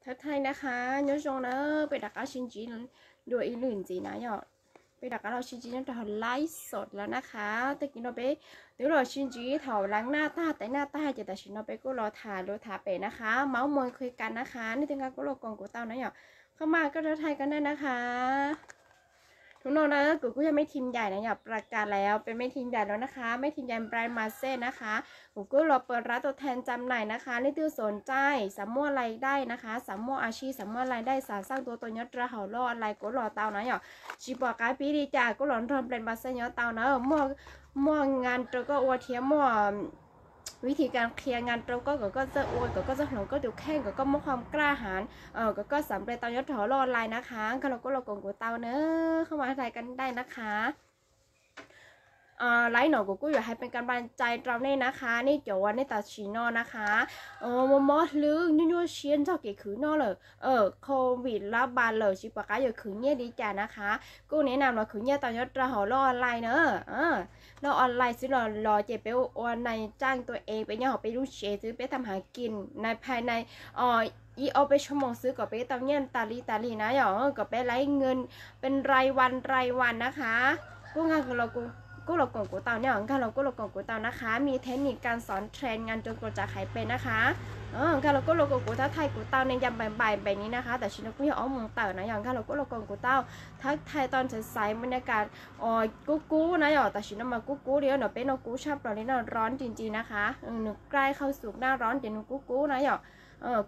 Thawj thawj na qhab, nyob zoo na, peb rov qab sib ntsib dua ib lwm ntxiv na yom. Peb rov qab los sib ntsib nyob rau hauv live shop lawm na qhab. Tag kis no peb twb los sib ntsib thaum lav naj tag, tais naj tag ces tam sim no peb kuj los tham lus tham pem na qhab, máu mos khuj kas na qhab, nej twb nqa kuj los koom kuv tau na yom. Qhov mas koj thawj thawj koj na na qhab. Hnub no na kuv kuj yog meb thim ncaim na yom, plas kas lawm peb meb thim ncaim lawm na qhab, meb thim ncaim Bright Market na qhab. Kuv kuj los เปิดร้านตัวแทนจำหน่าย na qhab, leej twg สนใจ xav muaj รายได้ na qhab, xav muaj อาชีพ xav muaj รายได้ xav xaj tua tau nyob rau hauv lub online kuj los tau na yom. Tsis pom qab pib li cas kuj los nrog Bright Market nyob tau na, muaj งาน rau koj ua thiab muaj วิธีการเคลียร์งาน rau koj kom koj txawj ua, kom koj txawj hloov koj tus kheej, kom koj muaj ความกล้าหาญ, kom koj xav nplej tau nyob rau hauv lub online na qhab, nkag los kuj los koom kuv tau na, qhov mas thawj koj na qhab. Live no kuv kuj yuav hais pes kas npas cai rau nej na qhab, nej cov uas nej tam sim no na qhab, mob mob hlwb nyuaj nyuaj siab ntxog kev khwv noj lawm, COVID lab pas lawm tsis pom qab yuav khwv nyiaj li cas na qhab, kuj แนะนำ los khwv nyiaj tau nyob rau hauv lub online na. Lub online xwb los los ces peb ua nais tsaj tua ev, peb nyob hauv peb lub tsev xwb, peb tham hav kis nais phais nais ib ob peb xuab moos xwb kom peb tau nyiaj tas li tas li na yom, kom peb รายวัน รายวัน na qhab. Kuj nkag los kuj los koom kuv tau na, nkag los kuj los koom kuv tau na qhab, มีเทคนิคการสอนเทรนงานจนกว่าจะขายเป็น na qhab. Nkag los kuj los koom kuv, thawj thawj kuv tau ne, nca npaim npaim npaim ni na qhab, tam sim no kuj yog ob moos tawm na yom, nkag los kuj los koom kuv tau, thawj thawj tau ntxhais xaiv บรรยากาศ kub kub na yom, tam sim no mas kub kub li no, peb no kub tshaj plaws li no, ร้อนจริงๆ na qhab, nws ใกล้เข้าสู่หน้าร้อน ces nws kub kub na yom.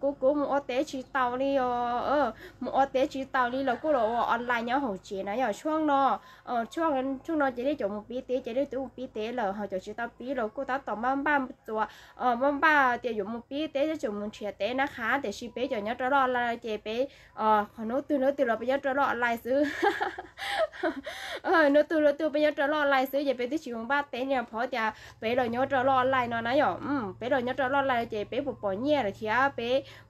Kub kub mus ua teb tsis tau li os, mus ua teb tsis tau li los kuj los ua online nyob hauv tsev na yom, tshuaj no, tshuaj no ces nej cov mus pib teb ces nej twb mus pib teb lawm, ho cov tsis tau pib los kuj tab tom maj npaj txuas, maj npaj tias yuav mus pib teb, yuav tsum mus nrhiav teb na qhab, tiam sis peb cov nyob rau lub online ces peb qhov hnub twg hnub twg los peb nyob rau lub online xwb. Hnub twg hnub twg peb nyob rau lub online xwb ces peb twb tsis mus npaj teb li, phov tias peb los nyob rau lub online no na yom, peb los nyob rau lub online ces peb puas pom nyiaj lawm thiab peb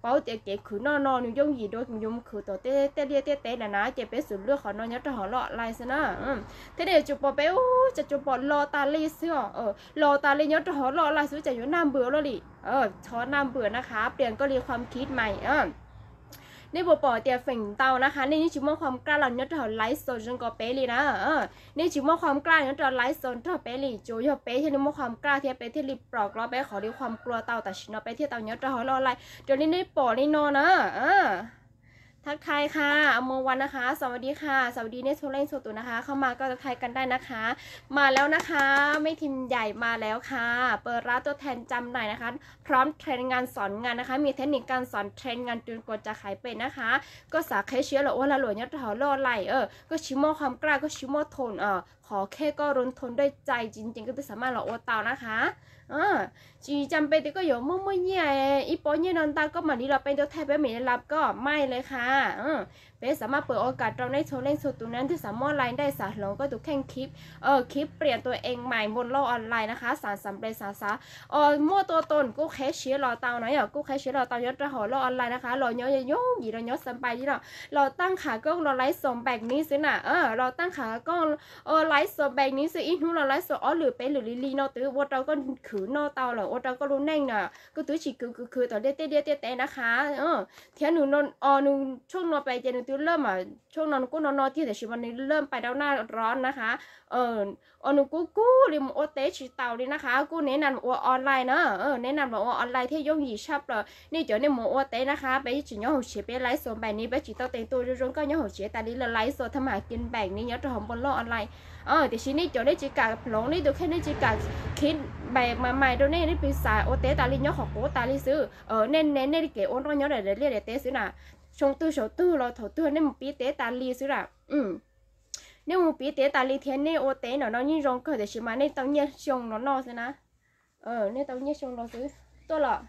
paub tias kev khwv noj no nws yooj yim dua yuav mus khwv tom tej liaj tej teb na na, ces peb xws lwj qhov no nyob rau hauv lub online xwb na. Thiab nej yuav tsum pom peb, ub, cas tsuas pom los tas li xwb os, los tas li nyob rau hauv lub online xwb, cas yuav nag npws luaj li. Thov nag npws na qhab, เปลี่ยนก็ดีความคิดใหม่. Nej puas pom tias feem ntau na qhab nej yeej tsis muaj ความกล้า los nyob rau hauv ไลฟ์สด zoo nkaus peb li na. Nej tsis muaj ความกล้า nyob rau ไลฟ์สด nrog peb li, tsuas yog peb thiaj li muaj ความกล้า thiab peb thiaj li pom los peb qhov li ความกลัว tau, tam sim no peb thiaj tau nyob rau hauv lub online raws li nej pom li no na. Thab khai qha, mus vas na qhab, สวัสดีค่ะ สวัสดี nej txhua leej txhua tus na qhab, qhov mas koj thab khai kan dai na qhab. มาแล้วนะคะ แม่ทีมใหญ่มาแล้วค่ะ เปิดร้านตัวแทนจำหน่ายนะคะ พร้อมเทรนงานสอนงานนะคะ มีเทคนิคการสอนเทรนงาน จนกว่าจะขายเป็นนะคะ. Koj xav qheb siab los ua lag luam nyob rau hauv lub online, koj tsis muaj ความกล้า, koj tsis muaj ทุน, qhov khej koj ลงทุนด้วยใจจริงๆ koj twb สามารถ los ua tau na qhab. Tsis cas peb tias koj yuav muaj muaj nyiaj, ib pob nyiaj no ntau koj mam li los peb tuaj thaij peb mam li lab koj, maij li qhab. Peb สามารถ เปิดโอกาส rau nej txhua leej txhua tus na, twb xav muaj รายได้, xav hloov koj tus kheej, คิดเปลี่ยนตัวเองใหม่บนโลกออนไลน์นะคะ xav xav nplej xav xav muaj tua tau kuj qheb siab los tau na yom, kuj qheb siab los tau nyob rau hauv lub online na qhab, los nyob yooj yim los nyob xa npai li no, los tag qhab koj los ไลฟ์สด แบบนี้ xwb na, los tag qhab koj ไลฟ์สด แบบนี้ xwb, ib hnub los ไลฟ์สด ob lwm peb lwm li li no twb ua rau koj khwv noj tau lawm, ua rau koj lub neej na koj twb tsis khwv khwv khwv tom liaj tej liaj tej teb na qhab. Thiab nws, nws tshuaj no pais ces nws twb laj mas, tshuaj no nws kuj no no tiag tiam sis mas nws laj pais rau หน้าร้อน na qhab. Nws kuj kub li mus ua teb tsis tau li na qhab, kuj แนะนำ ua online na, แนะนำ los ua online thiaj yooj yim tshaj plaws. Nej cov nej mus ua teb na qhab, peb tsis nyob hauv tsev, peb ไลฟ์สด แบบนี้ peb tsis tau teev tua zoo zoo nkauj nyob hauv tsev tas li lawm, ไลฟ์สด ทำมาหากินแบบนี้ nyob rau hauv npoo loj online. Tiam sis nej cov nej tsis kam hloov nej tus kheej, nej tsis kam คิดแบบ ใหม่ rau nej, nej pheej xav ua teb tas li nyob qhov qub tas li xwb. Nej, nej, nej li kev ua noj nyob daim liaj daim teb xwb na. Xyoo twg saum twg los thaum twg nej mus pib teb tas li xwb na. Nej mus pib teb tas li thiab nej ua teb no no yeej zoo kawg tiam sis mas nej tau nyiaj xyoo no no xwb na. Nej tau nyiaj xyoo no xwb. Tuaj los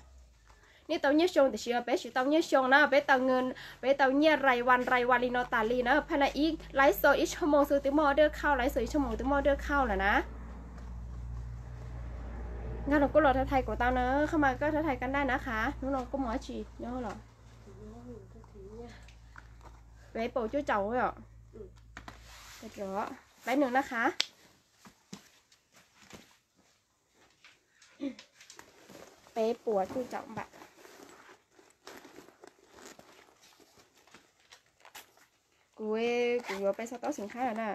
nej tau nyiaj xyoo tiam sis peb tsis tau nyiaj xyoo na, peb tau, peb tau nyiaj รายวัน รายวัน li no tas li na. Phaj na ib ไลฟ์สด ib xuab moos xwb twb muaj ออเดอร์เข้า, ไลฟ์สด ib xuab moos twb muaj ออเดอร์เข้า lawm na. Nkag los kuj los thab thai kuv tau na, qhov mas koj thab thai kan dai na qhab, hnub no kuj mus dab tsi nyob los? Peb puas cuaj caum os? Peb nws na qhab. Peb puas cuaj caum npam. Kuv, kuv yuav peb xov tooj xim hab na.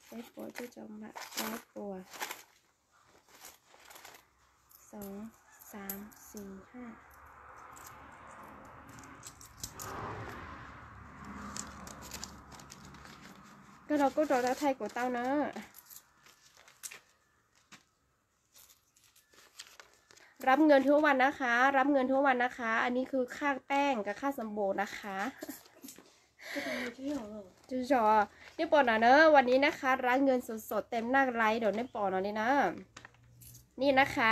Peb puas cuaj caum peb puas, xov, xav, xim hab. Koj los kuj rau thaij kuv tau na.รับเงินทุกวันนะคะ รับเงินทุกวันนะคะ อันนี้คือค่าแป้งกับค่าสบู่นะคะ Tsis yog, nej pom no na, วันนี้นะคะ รับเงินสดๆ เต็มหน้าไลฟ์ nej pom no li na. Ni na kha,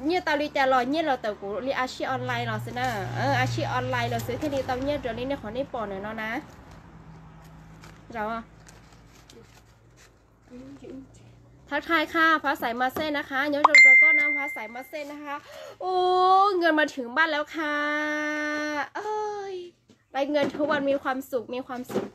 nyiaj tau li cas los nyiaj los tawm kuv li a sij online los xwb na. A sij online los xwb thiaj li tau nyiaj raws li nej qhov nej pom ntawm no na. Thab thai kha, phab xais ma xej na kha, nyob zoo rau koj na, phab xais ma xej na kha. Ub, เงินมาถึงบ้านแล้วค่ะ รับเงินทุกวันมีความสุข มีความสุข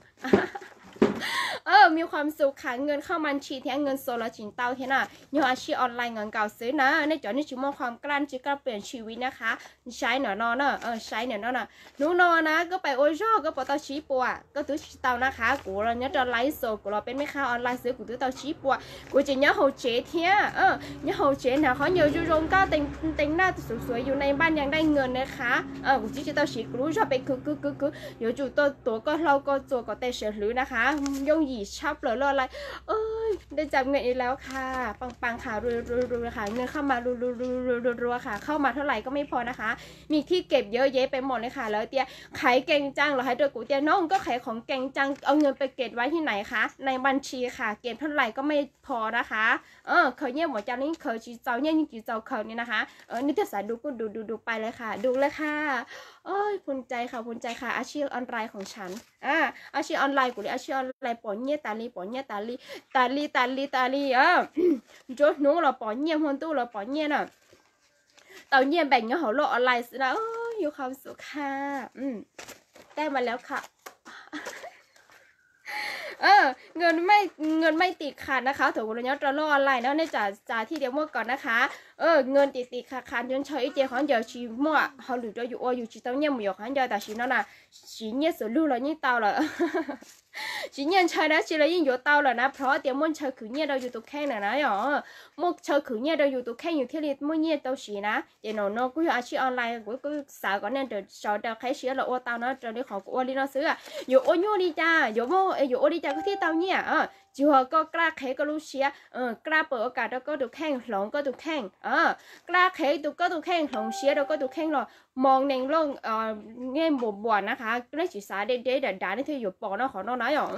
มีความสุขค่ะ เงินเข้าบัญชี thiab เงินสด los tsis tau thiab na. Yog a sij online nkaus nkaus xwb na, nej cov nej tsis muaj ความกล้า tsis กล้าเปลี่ยนชีวิต na kha. Saib ntawm no na, saib ntawm no na. Hnub no na koj pais ua zog koj puas tau tsib puas? Koj twb tsis tau na kha, kuv los nyob rau ไลฟ์สด kuv los peb mej khab online xwb kuv twb tau tsib puas. Kuv tseem nyob hauv tsev thiab, nyob hauv tsev hnav qhov ncauj zoo zoo nkauj, teev naj xuav xuav yus neeg npaj nyees dai nkees na kha. Kuv twb tsis tau siv kuv lub zog pes khwv khwv khwv khwv, yuav tsum tuav koj hlau koj txuas kom tes sawv hlwv na kha. Yooj yim tshaj plaws loj lais. Dej cam nkees ib laub kha, pam pam kha, ru ru ru kha, nkees kha mas lu lu lu lu ru ru kha, khau mas thab lais koj mej pho na kha. มีที่เก็บเยอะแยะไปหมดเลยค่ะ lawv tias ขายเก่งจัง los hais rau kuv tias no koj qhais qhov เก่งจัง เอาเงินไปเก็บไว้ที่ไหนคะ ในบัญชีค่ะ เก็บเท่าไหร่ก็ไม่พอนะคะ khaws nyiaj mus cas li khaws tsis txaus nyiaj yeej tsis txaus khaws li na kha. Nej twg xav du kuj du du du pais lawm kha, du lawm kha. ภูมิใจค่ะ ภูมิใจค่ะ อาชีพออนไลน์ของฉัน a sij online kuv li a sij online pom nyiaj tas li pom nyiaj tas li, tas li tas li tas li. Nruab hnub los pom nyiaj, hmo ntuj los pom nyiaj na. Tau nyiaj npeem nyob hauv lub online xwb na, มีความสุขค่ะ Tag mas lawv kha เงินไม่ติดขัดนะคะ thaum kuv los nyob rau lub online no nej tsam txav thiaj tias muaj kom na kha. เงินติดติดขัดขัด ntshaw ntshaw ib ce qhov ncauj tsis muaj hauj lwm rau yus ua yus tsis tau nyiaj mus yuav qhov ncauj tam sim no na. Siv nyiaj xws lug los yeej tau lawm. Siv nyiaj ntshaw dab tsi los yeej yuav tau lawm na, phov tias muaj ntshaw khwv nyiaj rau yus tus kheej lawm na yom. Muaj ntshaw khwv nyiaj rau yus tus kheej yus thiaj li muaj nyiaj tau siv na. Ces no no kuj yog a sij online kuv kuj xav kom nej sawv daws qheb siab los ua tau no raws li qhov kuv ua li no xwb. Yuav ua nyuaj li cas, yuav ua li cas koj thiaj tau nyiaj? Tsis yog koj กล้า qheb koj lub siab, กล้า เปิดโอกาส rau koj tus kheej, hloov koj tus kheej, กล้า qheb tus koj tus kheej, hloov siab rau koj tus kheej los มองในโลกแง่บวก นะคา, nej tsis xav deb deb dav dav nej thiaj yuav pom no qhov no na yom.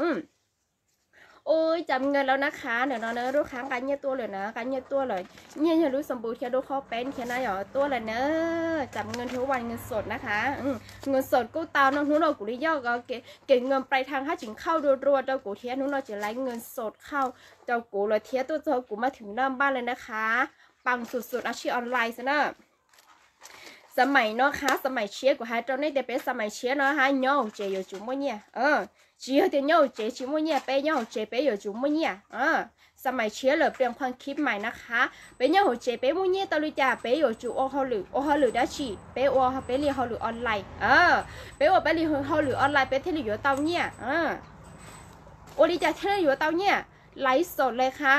Ua cas nkees lawm na kha, ntawm no na lub khab nqa nyiaj tuaj lawm na, nqa nyiaj tuaj lawm. Nyiaj yog lub xoo npus thiab lub khob peeb thiab na yom, tuaj lawm na. Cas nkees ทุกวัน nkees sot na kha. Nkees sot kuj tau no, hnub no kuv li yog kev nkees pais thaj hab tseem khauj dua dua rau kuv thiab, hnub no tseem laiv nkees sot khauj rau kuv lawm thiab, tuaj txog kuv mas thwm naj npaj lawm na kha. Pab xum xum a sij online xwb na. Xab maim no kha, xab maim tshiab kuv hais rau nej tias peb xab maim tshiab no hab nyob hauv tsev yuav tsum muaj nyiaj. Tsis yog tias nyob hauv tsev tsis muaj nyiaj, peb nyob hauv tsev peb yuav tsum muaj nyiaj. Xab maim tshiab lawm pliam qhuam khib maim na kha. Peb nyob hauv tsev peb muaj nyiaj tau li cas peb yuav tsum ua hauj lwm, ua hauj lwm dab tsi? Peb ua peb li hauj lwm online. Peb ua peb li hauj lwm online peb thiaj li yuav tau nyiaj. Ua li cas thiaj li yuav tau nyiaj? Laiv xom le kha.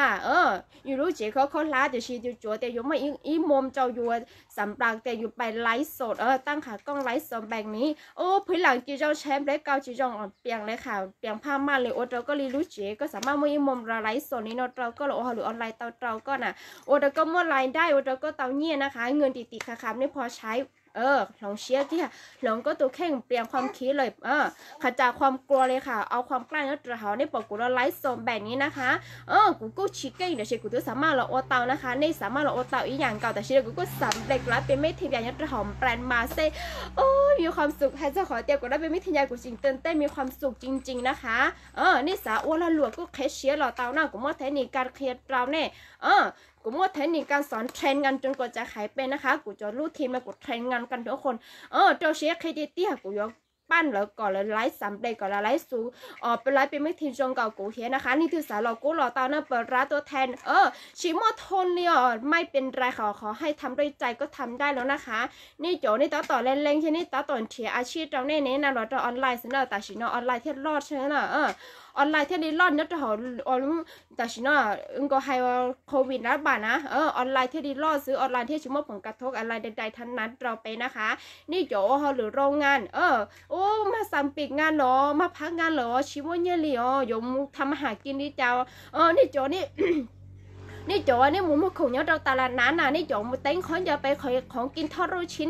Yus lub tsev khov kho hlab tiam sis yus tsuav tias yuav muaj ib moo rau yus xam nplas tias yus pais laiv xom, tab qha kooj laiv xom npeem ni. Ub, phwb lam tsis zoo, tshaib nplej kau tsis zoo, pliam le kha, pliam phaj maj li ua rau koj li lub tsev koj xam maj muaj ib moo laiv xom li no rau koj los ua hauj lwm online tau rau koj na. Ua rau koj muaj lais dai, ua rau koj tau nyiaj na kha, nkees tim tim kha kha nej pho tshaib. Hloov siab tiag, hloov koj tus kheej, pliam qhuam khib lawm. Qhov cas qhuam klua li kha, au qhuam klaj nyob rau hauv, nej pom kuv los laiv xom npeem ni na kha. Kuv kuj tsis keej tab sis kuv twb xam maj los ua tau na kha, nej xam maj los ua tau ib yam nkaus tab sis kuv kuj xam npeem kuv lab peb mej thim yam nyob rau hauv nplas mas xej. Ub, มีความสุข hais txog qhov tias kuv lab peb mej thim yam kuv tseem tws tej มีความสุข จริงๆ na kha. Nej xav ua lag luam kuj qheb siab los tau na, kuv muaj theb nis kas qhia rau nej. Kuv muaj theb nis kas xov nrhe ngan rau kuv tsav haiv pes na kha, kuv cov lub thim no kuv nrhe ngan kas rau qhov rau siab qhia tiag tiag kuv yuav paj lawv kom lawv laib xam npe kom lawv laib xus, laib pes mej thij zoo nkaus kuv thiab na qhab. Leej twg xav los kuj los tau na, pab rab tuaj thaij. Tsis muaj thoo li os, mej pes rais qhov qhov hais tham dai cai koj tham dai los na qhab. Nej cov nej tab tom leej leej thiab nej tab tom nrhiav a tsij rau nej ne na los rau online xwb na, tam sim no online thiaj loj xwb na. Online thiaj li loj nyob rau hauv, tam sim no nkaus hais covid nab npam na, online thiaj li loj xwb, online thiaj tsis muaj phoom kav thoob online dai dai thav nav rau peb na qhab. Nej cov ua hauj lwm rau ngas, ub, mag xam pim ngas los mag phab ngas los tsis muaj nyiaj li os, yuav mus tham ma has kis li cas? Nej cov nej cov nej mus muag khoom nyob rau tas las nav na, nej cov mus teeb qhov ncauj pem qhov kis thoj rau tshib,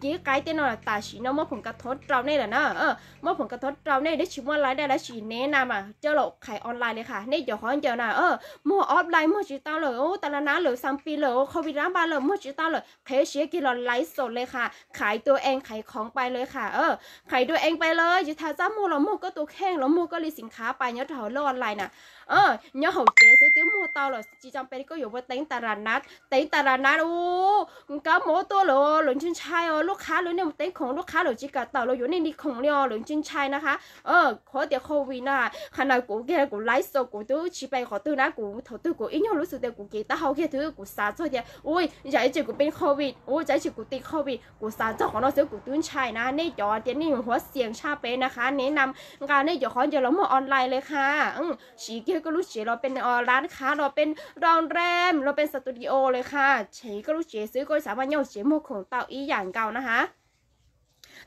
kis qaib tej no tam sim no muaj phoom kav thoob rau nej lawm na. Muaj phoom kav thoob rau nej, dab tsis muaj laib dab dab tsis ne na mas coj los qhais online li qhab. Nej cov qhov ncauj na, muag offline muag tsis tau lawm, tas las nav lawm, xam pis lawm, covid nab npam lawm, muag tsis tau lawm, qheb siab kiag los laib xos li qhab, qhais tus ees qhais khoom pais li qhab. Qhais tus ees pais lawm, tsis tas txaj muag los muag koj tus kheej los muag koj li xim khav pais nyob rau hauv lub online na. Nyob hauv tsev xwb twb muag tau lawm, tsis tau pes koj yuav ua teeb tas las nav, teeb tas las nav ub, kab mob tuaj lawm, lawv ntshai ntshai os, lub qhab lawm nej mus teeb khoom lub qhab lawm tsis kam tawm los yuav nej li khoom li os, lawv ntshai ntshai na qhab. Qhov tias covid na, qhov no kuv kiag kuv laib xos kuv twb tsis pes qhov twg na, kuv thaum twg kuv ib nyuag lub xwm tias kuv kev taub hau kiag twb kuv xav txog tias ua, zam ib tsis kuv pes covid, ua zam ib tsis kuv tis covid, kuv xav txog qhov no xwb kuv twb ntshai na. Nej cov tias nej huab xiam tshaj peb na qhab, nej nam nqa nej cov qhov ncauj los muag online li qhab. Siv kiag koj lub tsev los pes lab qhab los pes rau nrem los pes studio li qhab, siv koj lub tsev xwb koj xav mas nyob tsev muag khoom tau ib yam nkaus na qhab.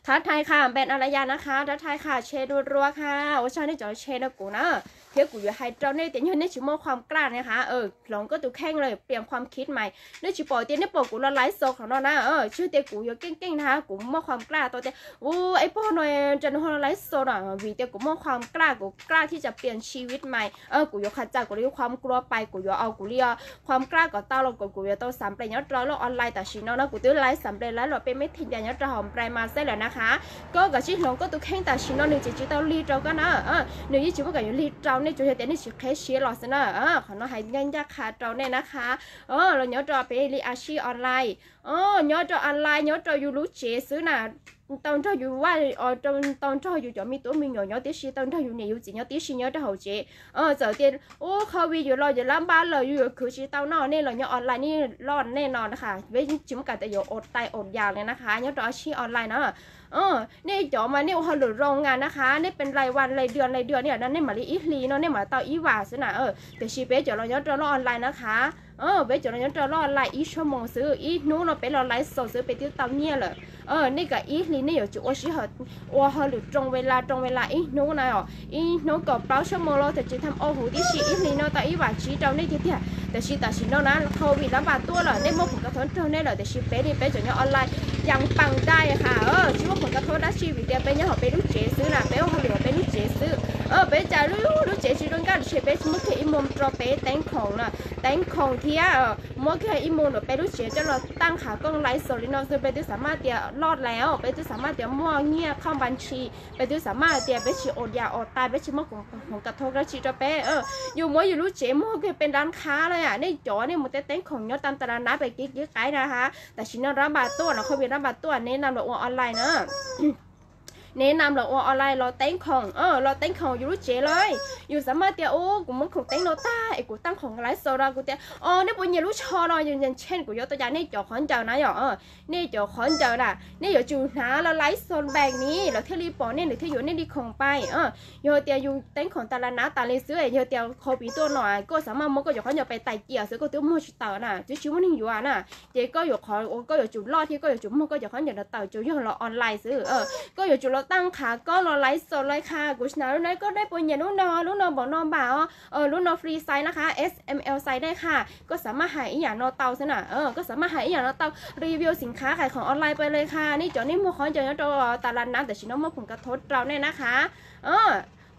Thav thai qhab, npe na la ya na qhab, thav thai qhab, tshe dua rua qhab, ua tsaug nej cov tshe rau kuv na. Thiab kuv yuav hais rau nej tias yog nej tsis muaj khuam klaj na qhab, hloov koj tus kheej lawm, piam khuam khib mais. Nej tsis pom tias nej pom kuv los laib xos qhov no na, tsis tias kuv yuav keej keej na, kuv muaj khuam klaj tau tias ua ib pog no ntsa nws ho los laib xos no, vim tias kuv muaj khuam klaj, kuv klaj thiab tsa piam tshis vib mais. Kuv yuav qhas txas kuv li khuam klua pais, kuv yuav ua kuv li khuam klaj kom tau los kuv yuav tau xam npe nyob rau lub online tam sim no na, kuv twb laib xam npe laib los pes mej thij cas nyob rau hauv npe mas xwb lawm na qhab. Koj kav tsij hloov koj tus kheej tam sim no nws tseem tsis tau lig rau koj na. Nws yeej tsis muaj kam yuav lig rau nej tsuas yog tias nej tsis qheb siab los xwb na. Qhov no hais ncaj ncaj qha rau nej na qhab. Los nyob rau peb li a sij online, nyob rau online nyob rau yus lub tsev xwb na, tau nrog yus vaj, tau nrog yus cov me tub me nyuam nyob tib si, tau nrog yus niam yus txiv nyob tib si nyob rau hauv tsev. Txawm tias ub covid yuav los yuav lab npab lawm yus yuav khwv tsis tau no, nej los nyob online nej loj nej no na qhab, peb tsis muaj kam tias yuav ua tais ua yam li na qhab nyob rau a sij online na. Nej cov mas nej ua hauj lwm zoo ngas na qhab, nej pes lais vas lais dua lais dua nej mam li ib hlis no nej mam tau ib vas xwb na. Tiam sis peb cov los nyob rau lub online na qhab, peb cov los nyob rau lub online ib xuab moos xwb, ib hnub no peb los laib xos xwb peb twb tau nyiaj lawm. Nej kav ib hlis nej yuav tsum ua sij hawm ua hauj lwm roos ve las roos ve las ib hnub na, ib hnub kaum plaub xuab moos los tam tsis tham ua huv tib si, ib hlis no tau ib vas tsib rau nej tiag tiag. Tiam sis tam sim no na covid lab npab tuaj lawm, nej muaj phoom kav thoob raug nej lawm, tiam sis peb li peb cov nyob online yam pam dai qhab, tsis muaj phoom kav thoob dab tsi vim tias peb nyob hauv peb lub tsev xwb na, peb ua hauj lwm hauv peb lub tsev xwb. Peb cas lub lub tsev tsis zoo nkauj tiam sis peb tsis muaj kiag ib moos rau peb teeb khoom na, teeb khoom thiab muab kiag ib moos rau peb lub tsev coj los taaj qhab koob laib xos li no xwb peb twb xav maj tias loj lawm, peb twb xav maj tias muaj nyiaj qhoj npas ntshis, peb twb xav maj tias peb tsis ua yam ua tais, peb tsis muaj phoom kav thoob dab tsi rau peb. Yus muab yus lub tsev muag kiag pes nrab qhab lawm, nej cov nej mus tej teeb khoom nyob tam tas las nav pem kev kev qaib na ha, tam sim no lab npab tuaj no, covid lab npab tuaj, nej nam los ua online na. Nej nam los ua online los teeb khoom, los teeb khoom yus lub tsev lawm. Yus xav maj tias ub kuv muab khoom teeb no tag es kuv taaj khoom laib xos rau kuv tias o nej puas nyiam lub tsho no, yus nyiam tshe kuv yuav tau cas, nej cov qhov ncaws na yom. Nej cov qhov ncaws na nej yuav tsum hnav los laib xos npeem ni lawv thiaj li pom nej, lawv thiaj yuav nej li khoom pais. Yog tias yus teeb khoom tas las nav tas li xwb, yog tias covid tuaj no koj xav maj muab koj cov qhov ncaws pais tais cia xwb koj twb muag tsis tawm na, twb tsis muaj neeg yuav na. Ces koj yuav qhov uas koj yuav tsum loj thiab koj yuav tsum muag koj cov qhov ncaws no tawm tsuas yog los online xwb. Koj yuav tsum los taaj qhab koob los laib xos laib qha kuv hnav lub no, koj nej puas nyiam lub no, lub no npaum no npam os, lub no free size na qhab, S M L size dej qha. Koj xav maj hais ib yam no tau xwb na, koj xav maj hais ib yam no tau, review xim khav hais khoom online pais li qha. Nej cov nej muag qhov ncaws nyob rau tas las nav tam sim no muaj phoom kav thoob rau nej na qhab.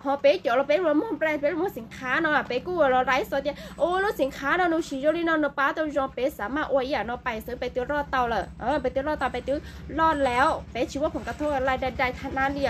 Ho peb cov los peb los muag brand, peb los muag xim khav no peb kuj los laib xos tias o lub xim khav no nws siv zoo li no nws pab tau zoo, peb xav maj ua ib yam no pais xwb peb twb loj tau lawm, peb twb loj tau, peb twb loj lawm, peb tsis muaj phoom kav thoob online dai dai thav nav li.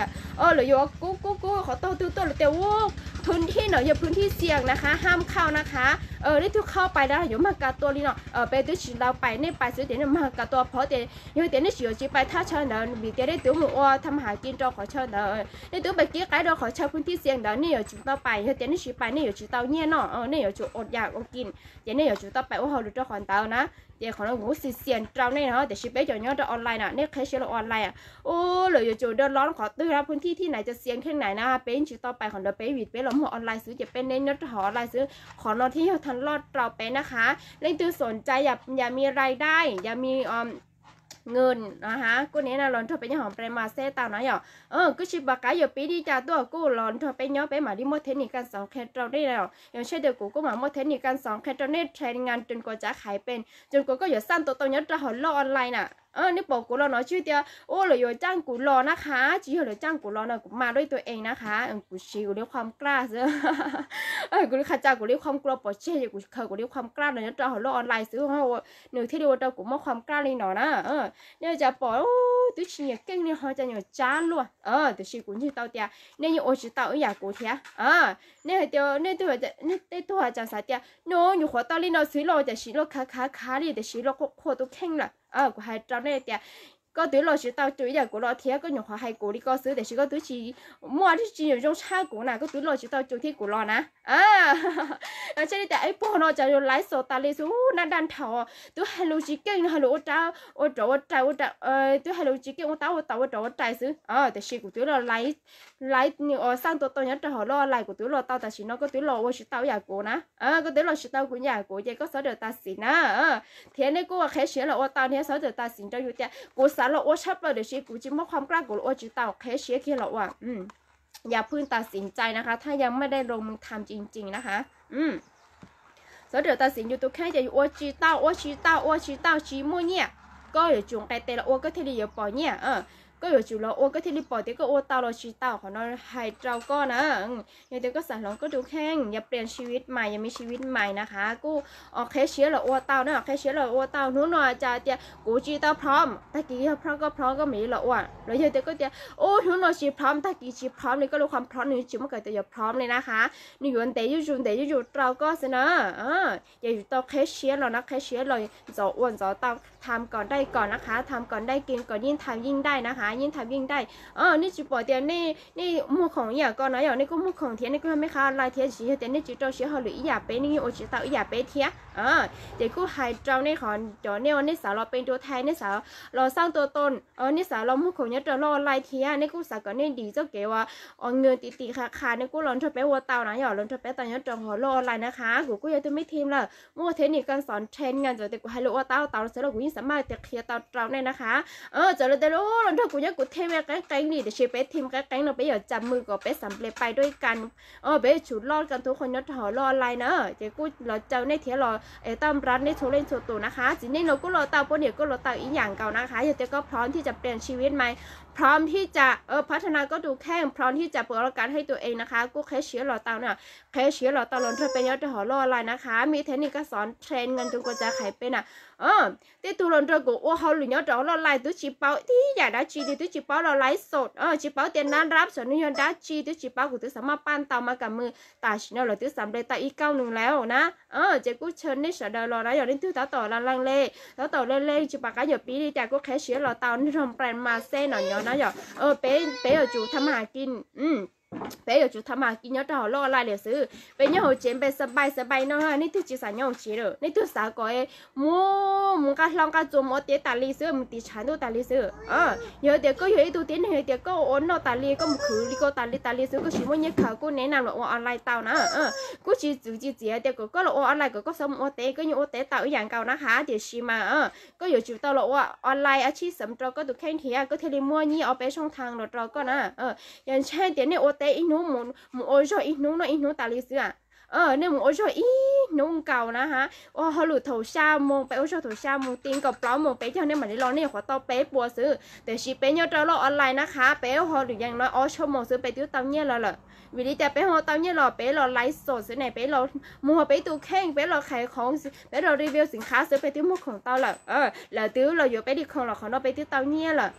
Lawv yuav kub kub kub qhov tog twg tuaj lawm tias ub พื้นที่ no yog พื้นที่เสี่ยง นะคะ ห้ามเข้า นะคะ nej twb qhab pais dab yuav mag ka tua li no, peb twb tsis tau pais, nej pais xwb ces nej mag ka tua phov tias yog tias nej tsis yuav tsis pais thaj chaw ntawd vim tias nej twb mus ua tham ma has kis rau qhov chaw ntawd, nej twb pais kib qaib rau qhov chaw phwj thij xias ntawd, nej yuav tsum tau pais, yog tias nej tsis pais nej yuav tsis tau nyiaj noj, nej yuav tsum ua yam ua kis, ces nej yuav tsum tau pais ua hauj lwm rau qhov ntawd na. Ces qhov no kuv kuj xi xias rau nej no, tiam sis peb cov nyob rau online na, nej qheb siab los online, ua lawm yuav tsum dab los qhov twg na, phwj thij thij nais cov xias kheej nais na, peb tsis tau pais qhov ntawd, peb vim peb los muag online xwb ces peb neb nyob rau hauv online xwb. Qhov no thiaj yog tham loj rau peb na ha. Leej twg xom cai yam mi rai dai yam mi nws na ha, kuj neb na los nrog peb nyob hauv Prem Massage tau na yom. Kuj tsis pom qab yuav pib li cas tuaj, kuj los nrog peb nyob, peb mam li muaj theb nis kas xoov qhia rau nej na. Yog tsheb tias kuv kuj mam muaj theb nis kas xoov qhia rau nej, rhe nga run kua tsav hais pes run kua koj yuav xaj tua tau nyob rau hauv loj online na. Nej pom kuv los no tsis tias ua lawv yuav caaj kuv los na ha, tsis yog lawv caaj kuv los no, kuv mas dua ib tug ees na ha, kuv siv kuv li qhuam klaj xwb. Kuv li qhov cas kuv li qhuam klaj pov tseg ces kuv khaws kuv li qhuam klaj no nyob rau hauv loj online xwb, nws thiaj li ua rau kuv muaj qhuam klaj li no na. Nej cas pom twb tsis nyiam keej li ho cas nyiam tsab luaj, tiam sis kuv ntseeg tau tias nej yeej ua tsis tau ib yam kuv thiab. Nej hais tias nej tej tug cas xav tias no nyuam qhuav tau li no xwb los tiam sis los khav khav khav li tiam sis los qhuav qhuav tus kheej lawm. Kuv hais rau nej tias koj twb los tsis tau cuag ib yam kuv los thiab, koj nyuam qhuav hais kuv li ko xwb tiam sis koj twb tsis muaj dab tsi yuav zoo tshaj kuv na, koj twb los tsis tau cuag thiab kuv los na. Tshaj li tias ib pog no cas yuav laiv xos tas li xwb, naj daj nrhaus, twb hais lus tsis keej, hais lus ua rau ua rais, twb hais lus tsis keej ua tab ua tau ua rau ua rais xwb, tiam sis kuv twb los laiv nws ua xaj tua tau nyob rau hauv loj lais, kuv twb los tau tam sim no koj twb los ua tsis tau ib yam kuv na. Koj twb los tsis tau kuv yam kuv ces koj sawv daws tas xis na. Thiab nej kuj ua qheb siab los ua tau thiab, sawv daws tas xis rau yus tias kuv xav los ua tshaj plaws tiam sis kuv tsis muaj qhuam klaj kuv los ua tsis tau, qheb siab kiag los ua. อย่าเพิ่งตัดสินใจนะคะ ถ้ายังไม่ได้ลงมือทำจริงๆ นะคะ Sawv daws tas xis yus tus kheej tias yus ua tsis tau, ua tsis tau, ua tsis tau, tsis muaj nyiaj. Koj yuav tsum nqes tes los ua koj thiaj li yuav pom nyiaj. Koj yuav tsum los ua koj thiaj li pom tias koj ua tau los tsis tau, qhov no hais rau koj na. Yog tias koj xav hloov koj tus kheej, อยากเปลี่ยนชีวิตใหม่ อยากมีชีวิตใหม่นะคะ kuj qheb siab los ua tau na, qheb siab los ua tau. Hnub no cas tias kuv tsis tau พร้อม, tag kis yog พร้อม koj พร้อม koj mam li los ua. Los yog tias koj tias ub hnub no tsis พร้อม, tag kis tsis พร้อม li, koj li qhuam พร้อม nws tsis muaj kais tias yuav พร้อม li na ha. Nws yuav ntev zuj zus ntev zuj zus rau koj xwb na. Ces yus tau qheb siab los na, qheb siab los ntxov ua ntxov tau, tham kom dai kom na ha, tham kom dai kom yeej tham yeej dai na ha, yeej tham yeej dai. Nej tsis pom tias nej muag khoom ib yam ko na yom, nej kuj muag khoom thiab, nej kuj yog mej khab online thiab, tiam sis yog tias nej tsis rau siab hauj lwm ib yam peb, nej yeej ua tsis tau ib yam peb thiab. Ces kuj hais rau nej qhov cov nej ua nej xav los pe nruas thais, nej xav los xaj tua tau, nej xav los muag khoom nyob rau loj online thiab, nej kuj xav kom nej dim txoj kev ua, ua nws tim tim qha qha, nej kuj los nrog peb ua tau na yom, los nrog peb tau nyob rau hauv loj online na ha. Kuv kuj yog tus me team lawm, muaj theb nis kas xoov แทน nga, txawm tias kuv hais lus ua tau tau los xwb los kuv yeej xav maj tias qhia tau rau nej na ha. Txawm tias los nrog kuv nyob kuv them qeeb qeeb li, tiam sis peb them qeeb qeeb no peb yuav cam mws kom peb xav nple pais dua ib kas, peb yuav tsum loj kas tub qhua nyob rau hauv loj online na. Ces kuj los caw nej thiab los es tau nrog nej txhua leej txhua tus na ha. Txiv neej los kuj los tau, poj niam kuj los tau ib yam nkaus na ha. Yog tias koj พร้อมที่จะเปลี่ยนชีวิตใหม่, พร้อมที่จะพัฒนา koj tus kheej, พร้อมที่จะเปิดโอกาสให้ตัวเอง na ha, kuj qheb siab los tau na. Qheb siab los tau los nrog peb nyob rau hauv loj online na ha. Muaj theb nis kas xoov แทน nga, rau kua tsav hais pes na. Tej tug los nrog kuv ua hauj lwm nyob rau hauv loj online twb tsis paub tib yam dab tsi li, twb tsis paub los laiv xos, tsis paub tias nab rab xos nws yog dab tsi, twb tsis paub, kuv twb xav maj paj tau mas kam mws, tam sim no lawv twb xav nple tau ib kauj nws lawm na. Ces kuj chaw nej sawv daws los na, yog leej twg tab tom la leej le, tab tom leej leej tsis pom qab yuav pib li cas kuj qheb siab los tau, nrog pab mas xej no nyob na yom. Peb yuav tsum tham ma has kis, peb yuav tsum tham ma has kis nyob rau hauv loj online li xwb. Peb nyob hauv tsev npe xab npai xab npai no, nej twg tsis xav nyob hauv tsev lawm, nej twg xav kom mus, mus nqa hlau nqa txuas mus ua teb tas li xwb, mus tiv tshav ntuj tas li xwb. Yog tias koj yog ib tug tib neeg hais tias koj ua noj tas li, koj mus khwv li ko tas li tas li xwb, koj tsis muaj nyiaj khaws, kuj neb nam los ua online tau na. Kuj tsis txwv tsis txiav tias kom koj los ua online kom koj xav mus ua teb, koj yeej ua teb tau ib yam nkaus na ha. Tiam sis mas koj yuav tsum tau los ua online, ua tshib xeem rau koj tus kheej thiab koj thiaj li muaj nyiaj ob peb tshooj thav los rau koj na. Yog ntshai tias nej ua teb ib hnub, mus ua zog ib hnub noj ib hnub tas li xwb, nej mus ua zog ib hnub nkaus na ha. Ua hauj lwm thaum xya moos, peb ua zog thaum xya moos, ti nkaus plaub moos peb cog nej mam li los, nej nyuam qhuav tau peb puas xwb. Tiam sis peb nyob rau loj online na ha, peb ua hauj lwm yeej no ob tshuaj moos xwb peb twb tau nyiaj los lawm. Vim li cas peb ho tau nyiaj los? Peb los laiv xos xwb ne, peb los muag peb tus kheej, peb los qhais khoom, peb los review xim khab xwb peb twb muag khoom tau lawm. Lawv twb los yuav peb li khoom los qhov no peb twb tau nyiaj lawm.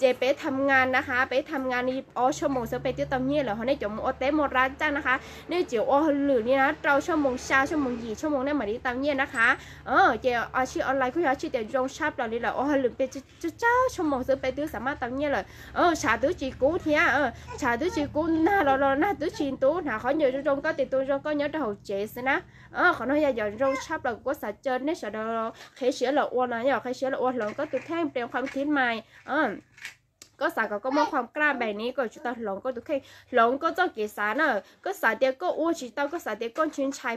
Ces peb tham nga na ha, peb tham nga li ob tshuaj moos xwb peb twb tau nyiaj lawm, ho nej cov mus ua teb mus rab caj na ha, nej tsis ua hauj lwm li na, rau xuab moos, xya xuab moos, yim xuab moos nej mam li tau nyiaj na qha. Ces aib online kuj yog aib tias zoo tshaj plaws li lawm, ua hauj lwm pes tsawg tsawg xuab moos xwb peb twb xav maj tau nyiaj lawm. Tshav twb tsis kub thiab, tshav twb tsis kub, nag los los nag twb tsis ntub, hnav qhov nyuag zoo zoo koj tes tus zoo koj nyob rau hauv tsev xwb na. Qhov no yog yam zoo tshaj plaws kuv kuj xav caw nej sawv daws qhib siab los ua no, yog qhib siab los ua hloov koj tus kheej, pes qhov khib mais. Koj xav kom koj muaj qhov kaj npe ni koj yuav tsum tau hloov koj tus kheej, hloov koj txoj kev xav na. Koj xav tias koj ua tsis tau, koj xav tias koj ntshai ntshai,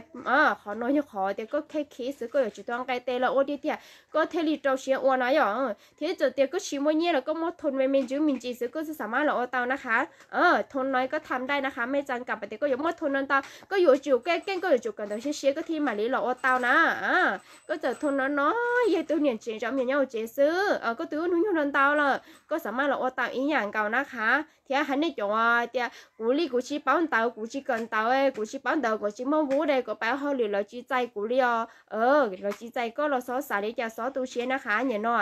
qhov no yog qhov tias koj kheej khib xwb, koj yuav tsum tau nqe tes los ua tiag tiag koj thiaj li rau siab ua no yom. Thiab txawm tias koj tsis muaj nyiaj los koj muaj thoo me me ntsis me ntsis xwb koj twb xav maj los ua tau na qha. Thoo no koj tham dai na qha, mej txav kam pas tias koj yuav muaj thoo no ntau, koj yuav tsum keej keej, koj yuav tsum kawm ntawv siab siab koj thiaj mam li los ua tau na. Koj txawm thoo no no yog tus niam tsev zov me nyuam nyob hauv tsev xwb, koj twb hnub nyoog no ntau lawm koj xav maj los ua tau ib yam nkaus na qha. Thiab hais nej cov tias kuv li kuv tsis paub ntawv, kuv tsis kawm ntawv, kuv tsis paub ntawv, kuv tsis muaj vub de, kuv pab hauj lwm lawv tsis txais kuv li os. Lawv tsis txais koj los xob xav li cas, xob tu siab na qha. Nim no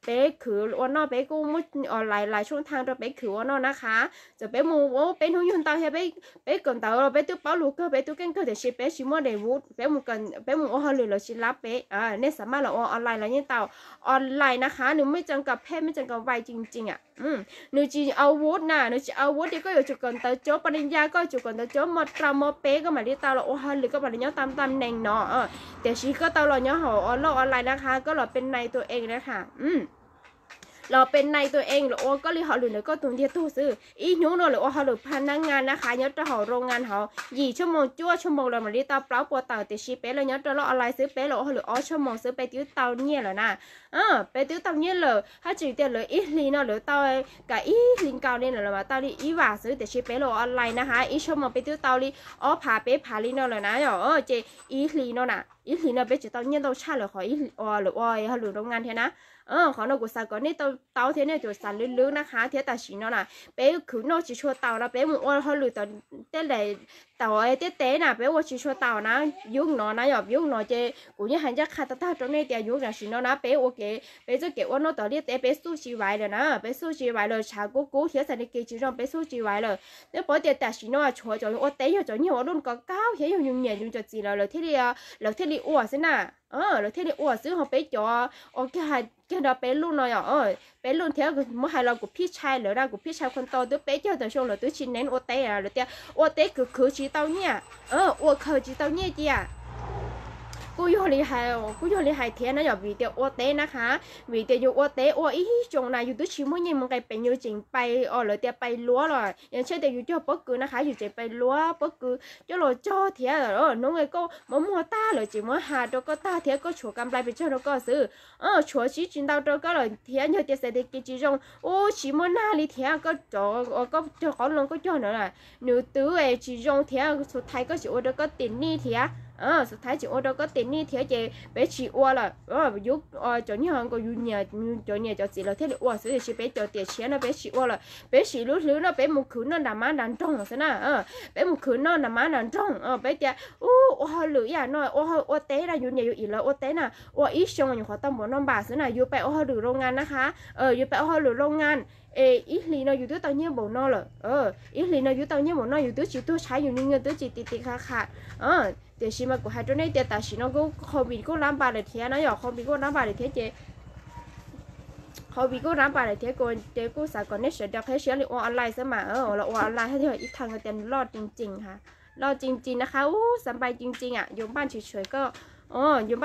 peb khwv ua noj, peb kuj muaj lais lais tshooj thaj rau peb khwv ua noj na qha. Txawm peb mus ua peb hnub nyoog ntau thiab, peb kawm ntawv los peb twb paub lus kawg, peb twb keej kawg, tiam sis peb tsis muaj de vub, peb mus ua hauj lwm lawv tsis lab peb. Nej xav maj los ua online los yeej tau. Online na qha, nws mej tseem kom phej, mej tseem kom vais tsis tsis a. Nws tsis au vub na, nws tsis au vub tias koj yuav tsum kawm ntawv cov pa ni ya, koj yuav tsum kawm ntawv cov mos rau mos peb koj mam li tau los ua hauj lwm, koj mam li nyob tau tam nees no. Tiam sis koj tau los nyob hauv loj online na qha, koj los pes nais tus ees na qha. Los pes nais tus ees los ua koj li hauj lwm ntawm koj tus ntiag tug xwb. Ib hnub no lawv ua hauj lwm pha nab nga na qha, nyob rau hauv rau nga hauv yim tshuaj moos cuaj tshuaj moos los mam li tau plaub puas tawm, tiam sis peb los nyob rau loj online xwb, peb los ua hauj lwm ob tshuaj moos xwb peb twb tau nyiaj lawm na. Peb twb tau nyiaj lawm, haj tseem tias lawv ib hlis no lawv tau kam ib hlis nkaus li no los mas tau li ib vam xwb, tiam sis peb los ua online na ha, ib tshuaj moos peb twb tau li ob phav peb phav li no lawm na yom. Ces ib hlis no na, ib hlis no peb tsis tau nyiaj ntau tshaj lawv qhov lawv ua hauj lwm rau nga thiab na. Qhov no kuv xav kom nej tau tau thiab nej yuav xav lwb lwb na qha, thiab tam sim no na peb khwv noj tsis tshua tau no, peb mus ua hauj lwm tom tej daim tau tej teb na peb ua tsis tshua tau na. Yub no na yom, yub no ces kuv yeej hais ncaj qha tag tag rau nej tias yub tam sim no na peb ua kev, peb txoj kev ua noj tom liaj teb peb xub tsis vaiv lawm na, peb xub tsis vaiv lawm, tshav kub kub thiab txhais tes kev tsis zoo peb xub tsis vaiv lawm. Nej paub tias tam sim no tshuav cov ua teb yog cov nyiag ua luj kov kaub thiab yog yus niam yus cov txiv lawv, lawv thiaj li, lawv thiaj li ua xwb na. Lawv thiaj li ua xwb, ho peb cov ua kiag hais kiag nrog peb luj no yom, peb luj thiab muab hais los kuv phij tshai lawv na, kuv phij tshai qhov ntau twb peb caug tawm xyoo lawv twb tsis nev ua teb, lawv tias ua teb khwv khwv tsis tau nyiaj, ua khaws tsis tau nyiaj cia. Kuj yog li hais, kuj yog li hais thiab na yom, vim tias ua teb na qha, vim tias yus ua teb ua ib xyoos na yus twb tsis muaj nyiaj mus nqis peev, yus tseem pais os, lawv tias pais luav los yog tsheb tias yus cog pob kws na qha, yus tseem pais luav pob kws coj los cog thiab. Hnub koj muab muag tag lawm tseem muab has rau koj tag thiab, koj tshuav ka nplai pes tsawg rau koj xwb. Tshuav sib tsis ntau rau koj lawm thiab, yog tias txhais tes kev tsis zoo ub tsis muaj nag li thiab, koj cov, koj cog qoob loo koj cog no nws twb tsis zoo thiab, xus thaiv koj tseem ua rau koj tes nij thiab. Xus thaiv tseem ua rau koj tes nij thiab ces peb tsis ua lawm. Yub, cov niag nkaus yus niam, cov niam cov txiv lawv thiaj li ua xwb, tiam sis peb cov tiam tshiab no peb tsis ua lawm, peb sim lub hlwb no peb mus khwv noj nram mab nram nroog xwb na. Peb mus khwv noj nram mab nram nroog, peb tias ua hauj lwm ib yam no, ua teb na, yus niam yus txiv lawv ua teb na, ua ib xyoo nyuam qhuav tau npaum no npam xwb na, yus pais ua hauj lwm rau nga na qha. Yus pais ua hauj lwm rau nga es ib hlis no yus twb tau nyiaj npaum no lawm. Ib hlis no yus tau nyiaj npaum no yus twb tsis tuag tshaib, yus niag twb tsis ti ti qha qha. Tiam sis mas kuv hais rau nej tias tam sim no kuj covid kuj lab npam lawm thiab na yom, covid kuj lab npam lawm thiab ces, covid kuj lab npam lawm thiab ces kuj xav kom nej sawv daws qhib siab li ua online xwb mas, los ua online thiaj yog ib thaj tias loj tsees tsees ha, loj tsees tsees na qha. Ub, xav npai tsees tsees a, yus npaj tsis tshuav koj, yus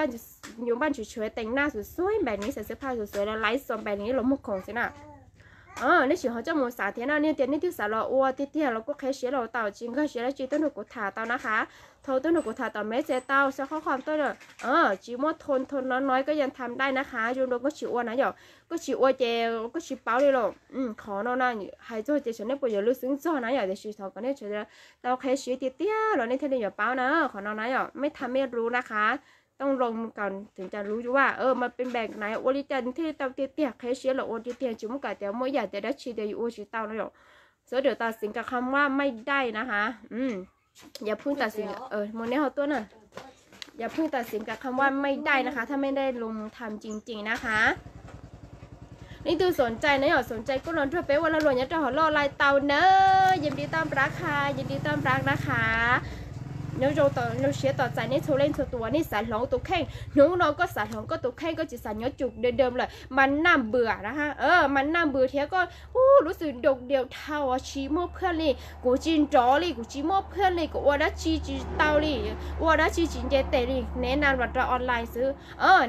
npaj tsis tshuav tees naj xuv xuav npaim ni, xav xwb phaj xuv xuav laiv xos npaim ni los muag khoom xwb na. Nej sim ho coj mus xav thiab no, nej tias nej twb xav los ua tiag tiag los kuj qhib siab los tau, tsis nkag siab dab tsi tuaj nrog kuv tham tau na qha. Thaum tuaj nrog kuv tham tom message tau, sau qhob qhom tuaj, tsis muaj thoo thoo no no koj yeej tham dai na qha, zoo dua koj tsis ua na yom, koj tsis ua ces koj tsis paub li los. Qhov no na hais txog ces xyov nej puas yuav lwj xwb txog na yom, tiam sis thov kom nej tau qhib siab tiag tiag los nej thiaj li yuav paub na. Qhov no na yom, mej tham mej lub na qha, tooj loo kom tseem cas lub yuav mas pes npam na, ua li cas thiaj li tau tiag tiag, qhib siab los ua tiag tiag, tsis muaj kam tias muaj ib yam tias dab tsi tias yus ua tsis tau no yom. Sawv daws tam sim kam qha muab mej dai na ha. Yam phwj tam sim, mus nej ho tuaj na. Yam phwj tam sim kam qha muab mej dai na qha, thaj mej dai lus tham tsees tsees na qha. Leej twg xoom cai na yom, xoom cai kuj los nrog peb ua lag luam nyob rau hauv loj lais tau na. Yim li toj nrab qha, yim li toj nrab na qha. Nyob zoo siab tos txais nej txhua leej txhua tus uas nej xav hloov tus kheej. Hnub no koj xav hloov koj tus kheej, koj tsis xav nyob cum dawm dawm lawm, mas naj npws na ha, mas naj npws thiab koj lub xwm dog diau dhau, tsis muaj phaj li, kuv tsis nrov li, kuv tsis muaj phaj li, kuv ua dab tsi tsis tau li, ua dab tsi tsis nce tes li, niv naj los rau online xwb.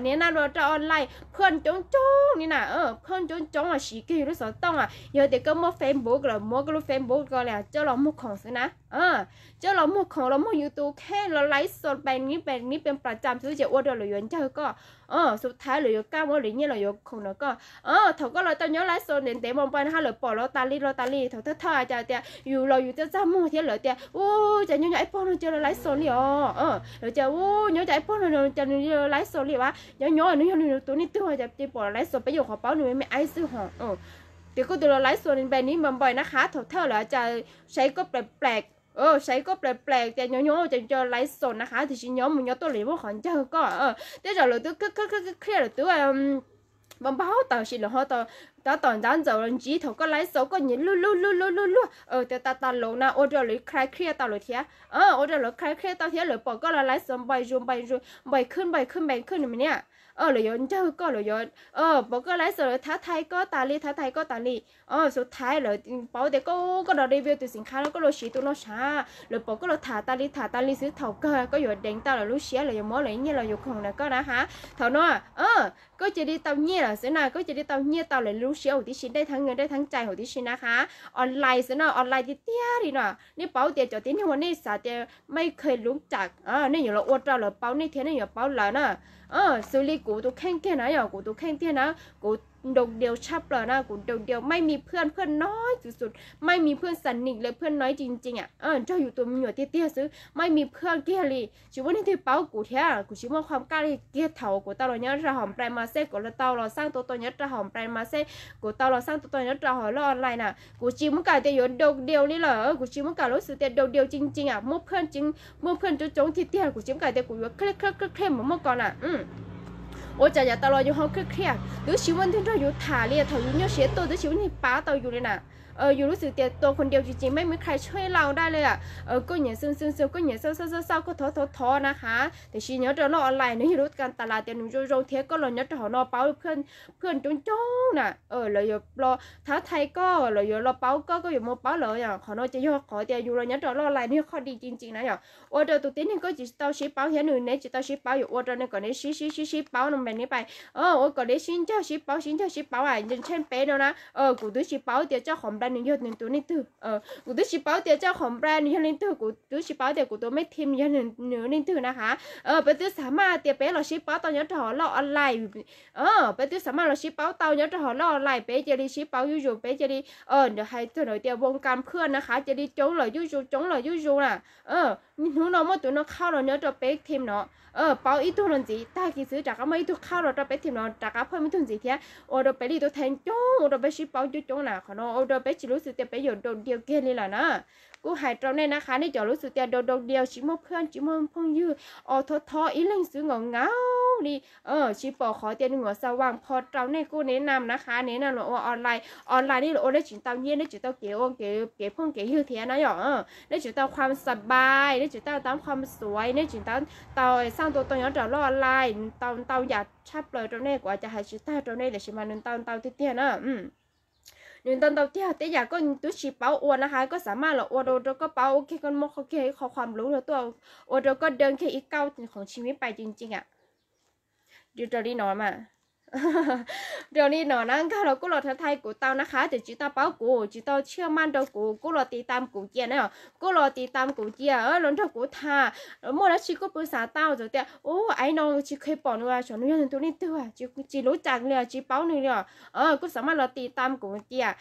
Niv naj los rau online, phaj coob coob li na, phaj coob coob los siv kiag yus lub xov tooj. Yog tias koj muaj Facebook lawm, muab koj lub Facebook ko li coj los muag khoom xwb na. Coj los muag khoom, los muag yus tus kheej, los laiv xos pes niv pes niv pes plas cam xwb ces ua rau lawv yuav ncaws koj. Xub thaiv lawv yuav kaj muab lawv nyiaj los yuav khoom ntawm koj. Thaum koj los tau nyob laiv xos ntev ntev npaum npaum na ha, lawv pom los tas li los tas li. Thaum thawj thawj cas tias yus los yus txaj txaj muag thiab lawv tias, u, cas nyob nyob ib pog no cia li laiv xos li os. Lawv tias, u, nyob cas ib pog no cas nws laiv xos li as, nyob nyob nws yog nws tus neeg twg cas cia li pom los laiv xos, peb nyuam qhuav paub nws me me aib xwb hos. Tias koj tus los laiv xos npe niv npaum npaum na ha, thaum thawj lawv cas saib koj plam plam, saib koj plam plam tias nyob nyob cas cia li laiv xos na ha, tiam sis nyob mus nyob tuaj lawv muaj qhov ncaws koj. Tej zaum lawv twb khib khib lawm twb npau npau taws sis lawv ho tab tom ntab ntxaws los ntsib thaum koj laiv xos koj nyiam luag luag luag luag luag luag tias tas tas los na ua rau lawv khib khib tau lawm thiab. Ua rau lawv khib khib tau thiab lawv pom koj los laiv xos npais zus npais zus npais khwb npais khwb npais khwb nws me niam, lawv yuav ncaws koj, lawv yuav pom koj laiv xos lawv thav thaiv koj tas li thav thaiv koj tas li. Xub thaiv lawv paub tias koj, koj los review tus xim khab no, koj los siv tus no sav, lawv pom koj los tham tas li tham tas li xwb, thaum kawg koj yuav deev tau lawv lub siab, lawv yuav muab lawv nyiaj los yuav khoom ntawm koj na ha. Thaum no koj cia li tau nyiaj lawm xwb na, koj cia li tau nyiaj tau lawv lub siab huv tib si, dej theeb nyiaj dej theeb cai huv tib si na ha. Online xwb no, online tiag tiag li no. Nej paub tias cov tib neeg uas nej xav tias mej khev lub cam, nej yuav los ua rau lawv paub nej thiab nej yuav paub lawv na. Xws li kuv tus kheej kiag na, yog kuv tus kheej tiag na, kuv dog diau tshaj plaws na, kuv dog diau, mej mi phaj, phaj noib xwb xwb, mej mi phaj xam nim lawm, phaj noib tsis ntsees, nrog yus tus me nyuam tiag tiag xwb, mej mi phaj kiag li, tsis muaj neeg twg paub kuv thiab, kuv tsis muaj qhov kaj li kiag. Thaum kuv tau los nyob rau hauv Nprais Mas Xej, kuv tau los xaj tua tua nyob rau hauv Nprais Mas Xej, kuv tau los xaj tua tua nyob rau hauv lub online na, kuv tsis muaj kam tias yuav dog diau li lawm, kuv tsis muaj kam lub xwm tias dog diau tsis ntsees, muaj phaj tseeb, muaj phaj coob coob tiag tiag, kuv tsis muaj kam tias kuv yuav khib khib khib khib mus muaj ko na. Ua cas yav tas los yus ho khib khib, twb tsis muaj neeg nrog yus tham li, thaum yus nyuaj siab tuaj twb tsis muaj neeg pab tau yus li na. Yus lub xwm tias tua qhov diau tsis tseem, mej muaj qhov tshuaj laus daj li, koj nyiam xwm xwm xwm, koj nyiam xauj xauj xauj xauj, koj thov thov thov na ha. Tiam sis nyob rau lub online no yog lub kas tas las tias nws zoo zoo thiab, koj los nyob rau hauv no paub phaj coob coob na, lawv yuav los thav thaiv koj, lawv yuav los paub koj, koj yuav mus paub lawv. Qhov no ces yog qhov tias yus los nyob rau lub online no yog qhov di tsis ntsees na yom. Ua rau tus tib neeg koj tsis tau sib paub thiab nws neb tsis tau sib paub, yuav ua rau nws kom neb sib sib sib sib paub no npe neb pais, ua kom neb sib ncag sib paub, sib ncag sib paub. Ntshe peb no na, kuv twb tsis paub tias Tsaj Qhov Nprais nws yog nws tus neeg twg, kuv twb tsis paub tias Tsaj Qhov Nprais nws yog leej twg, kuv twb tsis paub tias kuv tus mej thim yog nws leej twg na ha. Peb twb xav maj tias peb los sib paub tau nyob rau hauv lub online, peb twb xav maj los sib paub tau nyob rau hauv lub online, peb cia li sib paub zuj zus, peb cia li hais txog ntawm tias voos kas phwaj na ha, cia li coob lawm zuj zus, coob lawm zuj zus na. Hnub no muaj tus no qhab los nyob rau peb thim no, paub ib tug los ntxiv, tag kis xwb rov qab muaj ib tug qhab los rau peb thim no, rov qab phaj ib tug ntxiv thiab, ua rau peb li tus theej coob, ua rau peb sib paub coob coob na. Qhov no ua rau peb tsis lub xwm tias peb yuav dog diau kiag li lawm na. Kuj hais rau nej na ha, nej cov lub xwm tias dog dog diau tsis muaj phaj tsis muaj phooj ywg, os thov thov ib leeg xwb nkaus nkaus li, tsis pom qhov tias nws nyuam xa vam pho rau nej kuj niv nam na ha, niv nam los ua online, online nej los ua nej tsis tau nyiaj, nej tsis tau kev ua kev phooj kev ywg thiab na yom. Nej tsis tau qhuam xa bai, nej tsis tau tab qhuam xuav, nej tsis tau tau xaj tua tau nyob rau lub online, tau ntau yam tshaj plaws rau nej, kuv cas hais tsis tag rau nej tiam sis mas nws ntau ntau tiag tiag na. Nws ntau ntau tiag, tej yam koj twb tsis paub ua na ha, koj xav maj los ua rau rau koj paub, ua kiag koj muaj qhov kiag ib qho qhuam lub tuaj ua rau koj dee kiag ib kauj khoom tsis mib pais tsis ntsees. Raws li no mas, raws li no na, nkag los kuj los thav thaiv kuv tau na ha, ces tsis tau paub kuv, tsis tau tshiab maj rau kuv, kuj los tiv tam kuv cia na, kuj los tiv tam kuv cia, los nrog kuv tham, muaj dab tsi kuj pw xav tau, txawm tias u, aib no tsis kheev pom nws, tsam nws yog nws tus neeg twg, tsis lub cas li, tsis paub nws li os, kuj xav maj los tiv tam kuv cia.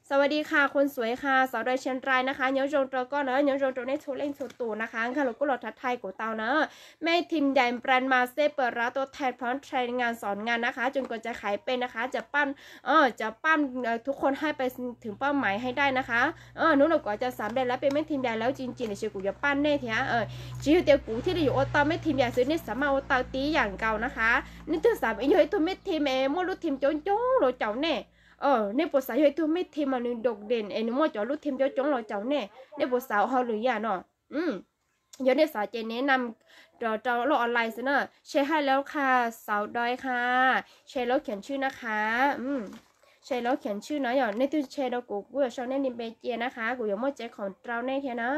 สวัสดีค่ะ คนสวยค่ะ สาวดอยเชียงรายนะคะ nyob zoo rau koj na, nyob zoo rau nej txhua leej txhua tus na ha, nkag los kuj los thav thaiv kuv tau na. แม่ทีมใหญ่แบรนด์มาเซ่เปิดรับตัวแทนพร้อมเทรนงานสอนงานนะคะ จนกว่าจะขายเป็นนะคะ จะปั้น จะปั้นทุกคนให้ไปถึงเป้าหมายให้ได้นะคะ. Hnub no kuv cov xav npe lawv peb mej thim yais lawv tsis ntsim tiam sis kuv yuav paj nej thiab. Tsis yog tias kuv thiaj li yuav ua tau mej thim yais xwb, nej xav maj ua tau tib yam nkaus na ha. Nej twg xav yog ib tug mej thim es muaj lub thim coob coob los caum nej? Nej puas xav yog ib tug mej thim mas nws dog dees es nws muaj cov lub thim coob coob los caum nej? Nej puas xav ua hauj lwm yam no? Yog nej xav ces nej nam rau lub online xwb na. Share hai lab qha xauv doi qha, share lub khiav ntswj na qha. Share lub khiav ntswj no yog nej twg share rau kuv, kuv yuav sau nej li npe cia na qha, kuv yuav muaj tsev khoom rau nej thiab na.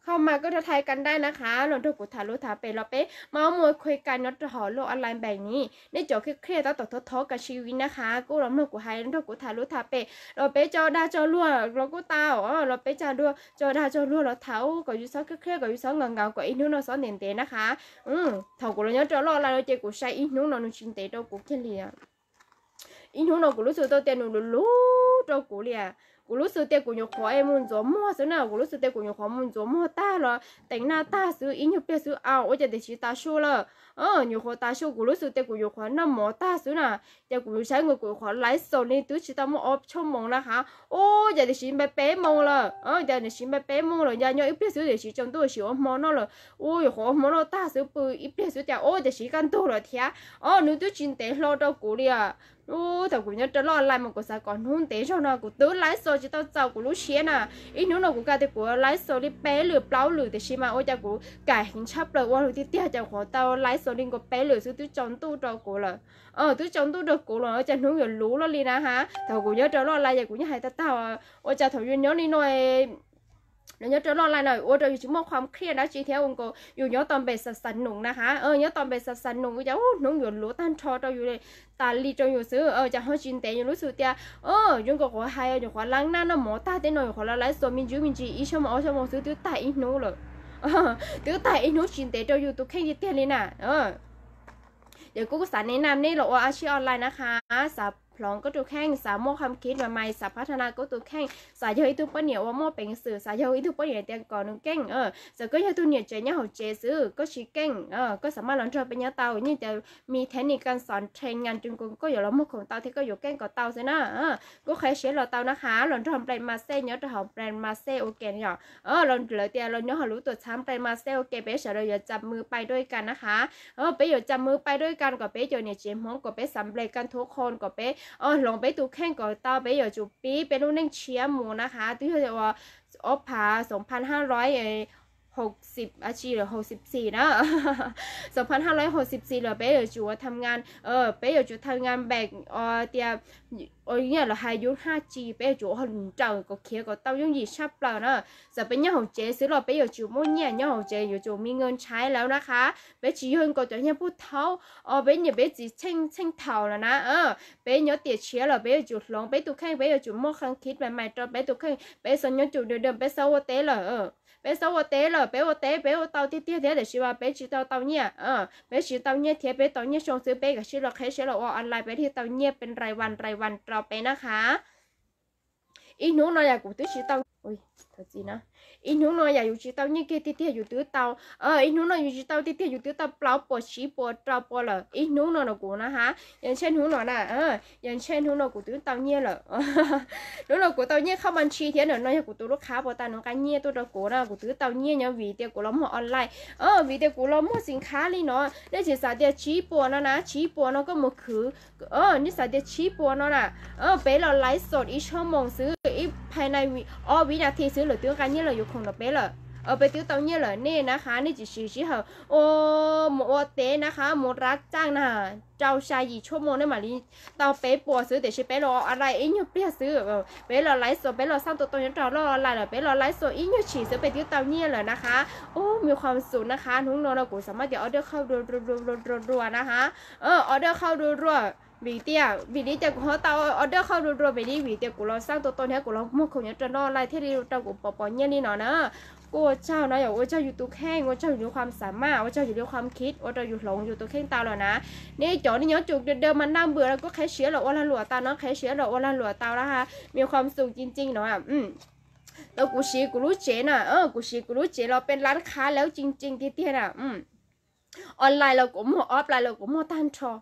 Kho mas koj rau thai kas dai na qha, los nrog kuv tham lus tham pem los peb mas muaj khuj kas nyob rau hauv lub online npeem ni. Nej cov khib khiaj tab tom thov thov kas siv viv na qha, kuj los mloog kuv hais nrog kuv tham lus tham pem los peb tso dag tso luag los kuj tau, los peb tsa dua tso dag tso luag los tham kom yus txhob khib khiaj, kom yus txhob nkaus nkaus, kom ib hnub no txhob ntev ntev na qha. Thaum kuv los nyob rau lub online no ces kuv sai ib hnub no nws tsis ntev rau kuv kiag li. Ib hnub no kuv lub xwm tau tias nws luv luv rau kuv li. Kuv lub xwm tias kuv nyuam qhuav mus ntxuav muag xwb na, kuv lub xwm tias kuv nyuam qhuav mus ntxuav muag tag los teev naj tag xwb, ib nyuag pliag xwb, ua cas tiam sis tav su lawm. Nyuam qhuav tav su, kuv lub xwm tias kuv nyuam qhuav noj mov tag xwb na, ces kuv saib nkaus kuv qhuav laiv xos li twb tsis tau muaj ob tshuaj moos na qha. Ua cas tiam sis npaim peb moos lawm, cas tiam sis npaim peb moos lawm, ya nyob ib pliag xwb tiam sis tsaus ntuj sim ua hmo noj lawm. Ua nyuam qhuav ua hmo noj tag xwb pw ib pliag xwb cas ua tiam sis kaj ntug lawm thiab. Nws twb tsis ntev hlo rau kuv li. Ua thaum kuv nyob rau lub online mas kuv xav kom hnub ntev zog no, kuv twb laiv xos tsis tau txaus kuv lub siab na. Ib hnub no kuv kam tias kuv laiv xos li peb lwm plaub lwm tiam sis mas ua cas kuv kam heev tshaj plaws ua tiag tiag, cas qhuav tau laiv xos li nkaus peb lwm xwb twb tsaus ntuj rau kuv lawm. Twb tsaus ntuj rau kuv los cas hnub yuav luv luaj li na ha. Thaum kuv nyob rau lub online ces kuv yeej hais tag tag, ua cas thaum yus nyob li no los nyob rau lub online no ua rau yus tsis muaj qhuam khiaj dab tsi thiab ua nkaus yus nyob tau npe xav xav num na ha, nyob tau npe xav xav num ua cas hnub yuav luv tag nrho rau yus tas li rau yus xwb, cas ho tsis ntev yus lub xwm tias, zoo nkaus qhuav hais nyuam qhuav lab naj noj mov tag tej no nyuam qhuav los laiv xos me ntsis me ntsis ib xuab moos ob xuab moos xwb twb tag ib hnub lawm. Twb tag ib hnub tsis ntev rau yus tus kheej tiag tiag li na. Ces kuv xav nes nam nej los ua a sib online na ha, xav hloov koj tus kheej, xav muaj qhuam khiaj mas mais, xav phab tha na koj tus kheej, xav yog ib tug poj niam uas muaj peev xwm, xav yog ib tug poj niam tias kom nws keej, xav koj yog tug niam tsev nyob hauv tsev xwb koj tsis keej, koj xav mas los nrog peb nyob tau, yeej tias mi theb ni kas xov rhe ngas rau koj yuav los muag khoom tau thiab koj yuav keej kom tau xwb na. Kuj qhia siab los tau na ha, los nrog Play Market nyob rau hauv Play Market ua ke yom. Lawv tias los nyob hauv lub tuam txhab Play Market ua ke peb sawv daws yuav tsa mws pais dua ib kas na ha. Peb yuav tsa mws pais dua ib kas kom peb cov niam tsev Hmoob kom peb xav nplej kas thuv qhoo kom peb hloov peb tus kheej kom tau, peb yuav tsum pib peb lub neej tshiab mus na ha, twb yog ua ob phav xoom phav hab loib hauv xib txis na. Xoom phav hab loib hauv xib txis los peb yuav tsum ua tham ngas, peb yuav tsum tham ngas npeem tias los hais yus haj tsis peb yuav tsum ua nrawm kom khiav kom tau yooj yim tshaj plaws na. Txawm peb nyob hauv tsev xwb los peb yuav tsum muaj nyiaj, nyob hauv tsev yuav tsum mi nkaus ntshai lawm na ha. Peb tsis yog nkaus cov nyuag pub thaub, peb nyiam peb txiv txheej txheej thaum lawm na. Peb nyob tiam tshiab los peb yuav tsum hloov peb tus kheej, peb yuav tsum muaj qhuam khiaj mas mais rau peb tus kheej, peb xav nyob tsum dawm dawm peb xav ua teb lawm. Peb xav ua teb lawm, peb ua teb peb ua tau tiag tiag thiab tiam sis mas peb tsis tau tau nyiaj, peb tsis tau nyiaj thiab peb tau nyiaj zoo xwb peb kam sib los qheb sib los ua online peb thiaj tau nyiaj pes rai vas rai vas rau peb na ha. Ib hnub no yam kuv twb tsis tau, ib hnub no yam yus tsis tau nyiaj kiag tiag tiag yus twb tau, ib hnub no yus tsis tau tiag tiag yus twb tau plaub puas tsib puas rau puas lawm ib hnub no no kuv na ha. Yog ntshe hnub no na, yog ntshe hnub no kuv twb tau nyiaj lawm. Hnub no kuv tau nyiaj khab mas ntshis thiab na, no yog kuv tus lub qhab puas tas nws nqa nyiaj tuaj rau kuv na, kuv twb tau nyiaj nyob vim tias kuv los muag online, vim tias kuv los muag xim khab li no. Nej tsis xav tias tsib puas no na, tsib puas no koj mus khwv, nej xav tias tsib puas no na, peb los laiv xos ib xuab moos xwb, ib phav na ob vib nas this xwb lawv twb nqa nyiaj los yuav khoom rau peb lawm. Peb twb tau nyiaj lawm nej na ha, nej tsis siv sij hawm mus ua teb na ha, mus rab txaj na, rau xya yim xuab moos nej mam li tau peb puas xwb tiam sis peb los online ib nyuag pliag xwb. Peb los laiv xos peb los xaj tua tau nyob rau lub online lawm, peb los laiv xos ib nyuag tshim xwb peb twb tau nyiaj lawm na ha. Ub, mi qhuam xum na ha, hnub no no kuv xav mas tias order qhauj dua dua dua na ha. Order qhauj dua dua, vim tias vim li cas kuv ho tau order qhauj dua dua, vim li vim tias kuv los xaj tua tau thiab kuv los muag khoom nyob rau lub online thiaj li rau kuv pom pom nyiaj li no na. Kuj ua tsaug no yog ua tsaug yus tus kheej, ua tsaug yus li qhuam xav mas, ua tsaug yus li qhuam khiaj, ua rau yus hloov yus tus kheej tau lawm na. Nej cov nej nyob tsum dawm dawm mas naj npws no kuj qheb siab los ua lag luam tau no, qheb siab los ua lag luam tau na ha. Mi qhuam xum ci nci no, tau kuv siv kuv lub tsev na, kuv siv kuv lub tsev los peb lab qhab lawm ci nci tiag tiag na. Online los kuv muag, offline los kuv muag tag nrho.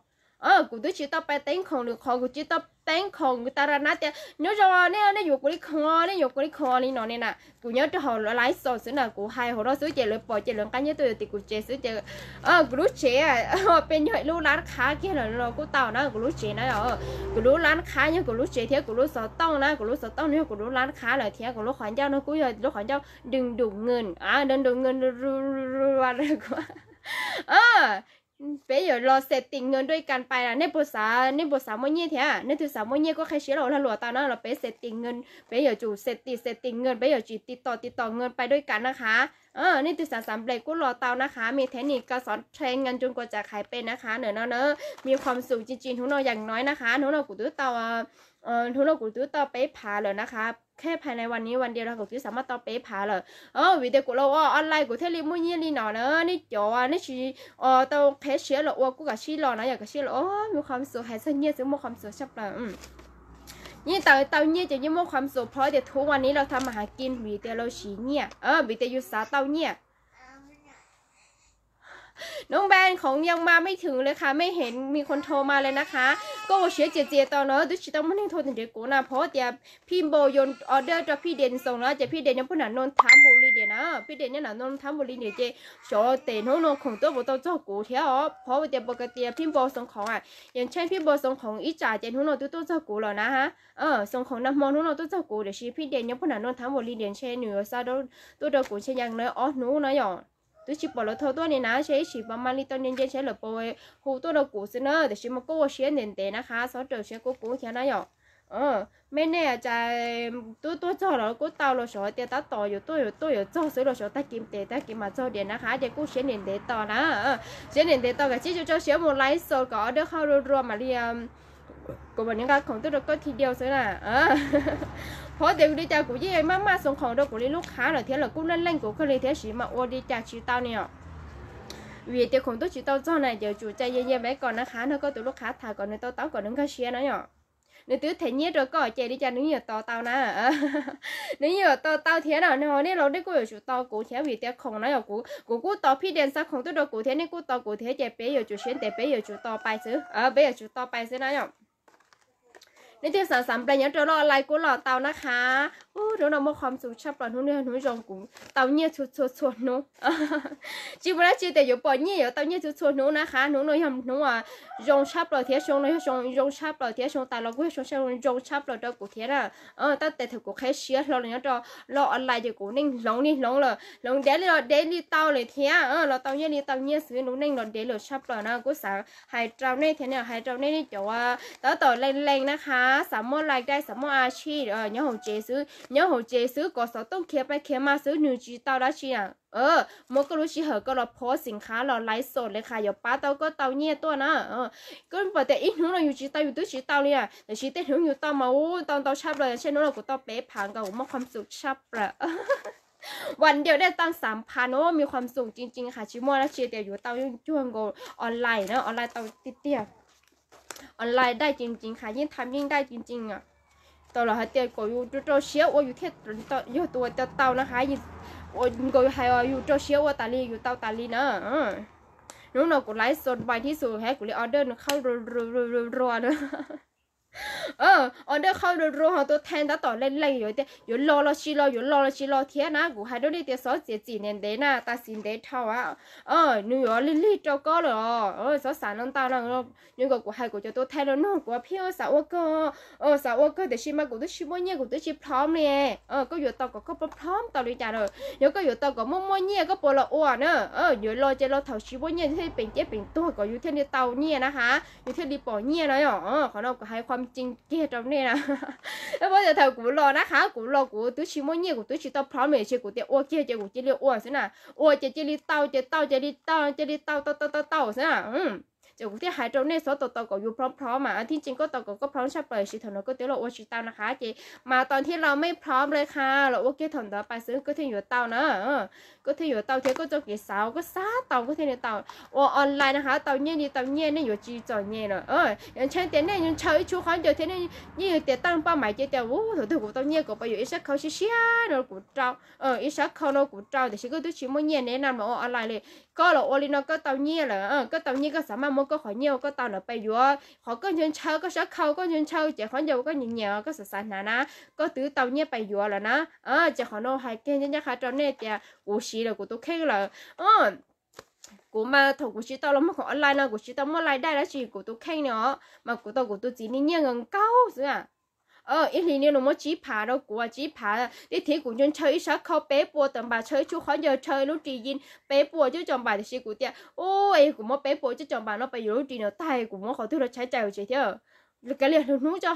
Kuv twb tsis tau pais teeb khoom lwm qhov, kuv tsis tau teeb khoom ta ra nab tias nyob zoo nej, nej yuav kuv li khoom, nej yuav kuv li khoom li no ne na. Kuv nyob rau hauv live show xwb na, kuv hais hauv no xwb ces lawv pom ces lawv nqa nyiaj tuaj yuav tim kuv tsev xwb ces kuv lub tsev peb nyog ib lub lab qhab kiag lawm los kuj tau na, kuv lub tsev na. Kuv lub lab qhab yog kuv lub tsev thiab kuv lub xov tooj na, kuv lub xov tooj no yog kuv lub lab qhab lawm thiab kuv lub qhov ncauj no kuj yog lub qhov ncauj đừng đổ người, đừng đổ người. Peb yuav los setting người đôi cánh pais na, nej puas xav, nej puas xav muaj nyiaj thiab? Nej twg xav muaj nyiaj kuj qhia siab los ua lag luam tau na, los peb setting người, peb yuav tsum setting setting người, peb yuav tsum ti tom ti tom người pais đôi cánh na qha. Nej twg xav xav nplej kuj los tau na qha, mi thế này có sáu trăm ngàn Trung Quốc trả khải pe na qha, nws no na, mi khom xum tsis tsis hnub no yam nói na qha, hnub no kuv twb tau hnub no kuv twb tau peb phav lawm na qha, kheb phais na vas ni vas dias los kuv twb xav muaj tau peb phav lawm. Vim tias kuv los ua online kuv thiaj li muaj nyiaj li no na, nej cov nej tsis tau qhia siab los ua kuj kav tsij los na, yog kav tsij los, muaj khom xum hais txog nyiaj xwb muaj khom xum tshaj plaws. Yeej tau tau nyiaj ces yeej muaj khom xum, phov tias thub vas ni los tham mas hav kis vim tias los siv nyiaj, vim tias yus xav tau nyiaj. Nub npa khoom yeej mas mej thwm li qha, mej heev mi control mas li na qha. Koj ua siab txias txias tau no twb tsis tau muaj neeg thov tim nrhiav kuv na, phov tias phij npau yuav order rau phij des xoos na ces phij des nyob puag nram Noo Thav Npus Lis Dias na, phij des nyob nram Noo Thav Npus Lis Dias ces xyov tes hnub no khoom tuaj puas tau txog kuv thiab os. Phov tias pos kas tias phij npau xoos khoom, yog ntshe phij npau xoos khoom ib tsam ces hnub no twb tuaj txog kuv lawm na. Xoos khoom nag hmo hnub no tuaj txog kuv tiam sis phij des nyob puag nram Noo Thav Npus Lis Dias ntshe nws yuav xa tuaj rau kuv ntshe yeej na ob hnub na yom. Twb tsis pom lawv thov tuaj li na, ntshe ib sim pom mas li tau nce nce ntshe lawv pom hu tuaj rau kuv xwb na, tiam sis mas koj ua siab ntev ntev na qha, txhob raws siab kub kub thiab na yom. Mej nej cas twb tuaj txog los kuj tau los xyov tias tab tom yuav tuaj yuav tuaj yuav txog xwb los xyov tag kis tes tag kis mas txog diam na qha, ces kuj siab ntev ntev tos na. Siab ntev ntev tos kav tsij tso siab mus live show kom order khau rua rua mam li kuv mam li nqa khoom tuaj rau koj thi diau xwb na. Phov tias li cas kuv yeej maj maj xoos khoom rau kuv li lub qhab lawm thiab los kuj leej leej kuv kawg li thiab sis mas ua li cas tsis tau ni os. Vim tias khoom tuaj tsis tau txog na ces tsum cai ye ye peb kom na qha, nrog koj tus lub qhab tham kom nws tau taub kom nws nkag siab na yom. Nws twb them nyiaj rau koj ces li cas nws yeej yuav tos tau na. Nws yeej yuav tos tau thiab na, nej los nej kuj yuav tsum tos kuv thiab vim tias khoom na yom, kuv kuj tos phij des xa khoom tuaj rau kuv thiab nej kuj tos kuv thiab ces peb yuav tsum siab ntev peb yuav tsum tos pais xwb, peb yuav tsum tos pais xwb na yom. Nej twg xav xav nplej nyob rau loj lais kuj los tau na qha. Hnub no muaj khom xum tshaj plaws, hnub no hnub zoo kuv tau nyiaj txhua txhua txhua hnub. Tsis muaj dab tsi tias yuav pom nyiaj yuav tau nyiaj txhua txhua hnub na qha, hnub no yog hnub zoo tshaj plaws thiab xyoo no yog xyoo zoo tshaj plaws thiab xyoo tas los kuj yog xyoo zoo tshaj plaws rau kuv thiab na. Tab tes thaum kuv qheb siab hlo los nyob rau loj online ces kuv neej hloov li hloov lawm, hloov dev li los dev li tau lawm thiab los tau nyiaj li tau nyiaj xwb, lub neej los dev lawm tshaj plaws na. Kuj xav hais rau nej thiab, hais rau nej nej cov tab tom leej leej na qha, xav muaj lais dai xav muaj a tshij nyob hauv tsev xwb, nyob hauv tsev xwb kom xov tooj khiav pais khiav mas xwb nws tsis tau dab tsi na. Muab koj lub sij hawm koj los phob xim qhab los live show li qha yuav pab tau koj tau nyiaj tuaj na. Koj pom tias ib hnub no yus tsis tau yus twb tsis tau li na, tiam sis tej hnub yus tau mas ua tau ntau tshaj plaws, ntshe hnub no kuv tau peb phav nkaus kuv muaj khom xum tshaj plaws. Vas dias dej tau xav phav no mi khom xum tsis tsis qha, tsis muaj dab tsi tias yuav tau yeej cuag nkaus online na, online tau tiag tiag. Online dai tsis tsis qha, yeej tham yeej dai tsis tsis. Tau los hais tias kom yus rau siab ua yus thiaj yog tus uas tau tau na ha, nkaus hais yus rau siab ua tas li yus tau tas li na. Hnub no kuv live show vais thib xus hab kuv li order nws qhauj rua rua na. Order qhauj rua rua ho tua thee tab tom leej leej yuav tias yuav los los tsis los yuav los los tsis los thiab na, kuv hais rau nej tias xob txiav txim ntev ntev na, tas xis ntev dhau a. Nws yuav lig lig rau koj lawm os, xob xav no ntau na. Nws kom kuv hais kuv cov tua thee los nug kuv, phij xav ua kawg, xav ua kawg tiam sis mas kuv twb tsis muaj nyiaj kuv twb tsis plhob li. Koj yuav tau kom koj plhob plhob tau li cas lawm, yog koj yuav tau kom muaj muaj nyiaj koj puas los ua na. Yuav los ces los thaum tsis muaj nyiaj thiaj li peem ciab peem tuag kom yus thiaj li tau nyiaj na ha, yus thiaj li pom nyiaj na yom. Qhov no kuv hais qhov tseeb kiag rau nej na. Muab tias thaum kuv los na ha, kuv los kuv twb tsis muaj nyiaj kuv twb tsis tau plhob li, ces kuv tias ua kiag ces kuv cia li ua xwb na. Ua ces cia li tau ces tau ces li tau cia li tau tau tau tau tau xwb na. Ces kuv thiaj hais rau nej xob tau tau kom yus plhob plhob mas, thib tseeb koj tau kom koj plhob tshaj plaws sis thaum no koj twb los ua tsis tau na ha, ces mas tau thiaj los mej plhob li ha, los ua kiag thaum ntawd pais xwb koj thiaj yuav tau na. Koj thiaj yuav tau thiab koj txoj kev xav koj xav tau koj thiaj li tau. Ua online na ha tau nyiaj li tau nyiaj, nej yuav tsis txom nyem lawm. Yog ntshai tias nej ntshaw ib tshub khaub ncaws thiab nej yeej tias tau paj maiv ces tias u thaum twg kuv tau nyiaj kuv pab yuav ib sab khau siab siab no kuv rau, ib sab khau no kuv rau, tiam sis koj twb tsis muaj nyiaj ne na mas ua online li. Koj los ua li no koj tau nyiaj lawm, koj tau nyiaj koj xav maj muab koj qhov nyiaj uas koj tau ntawd pais yuav, qhov koj ntshaw ntshaw koj sab khau koj ntshaw ntshaw ces qhov ncauj koj nyiam nyiam koj xav xav hnav na, koj twb tau nyiaj pais yuav lawm na. Ces qhov no hais kiag ncaj nqha rau nej tias kuv siv lawm kuv tus kheej lawm. Kuv mas thaum kuv tsis tau los muag khoom online no kuv tsis tau muaj laij dai dab tsi kuv tus kheej no os, mas kuv tau kuv tus txiv li nyiaj nkaus nkaus xwb. Ib hlis niaj nws muab tsib phav rau kuv, tsib phav, tib thiv kuv ntshaw ntshaw ib sab khau peb puas tawm npas, ntshaw ib tshub qhov ncauj, ntshaw lub ris yeej peb puas cuaj caum npas, tiam sis kuv tias, u, yog kuv muab peb puas cuaj caum npas no pais yuav lub ris no tag kuv muab qhov twg los tshaib cai hauv tsev thiab. Kav liam, lwm hnub tso,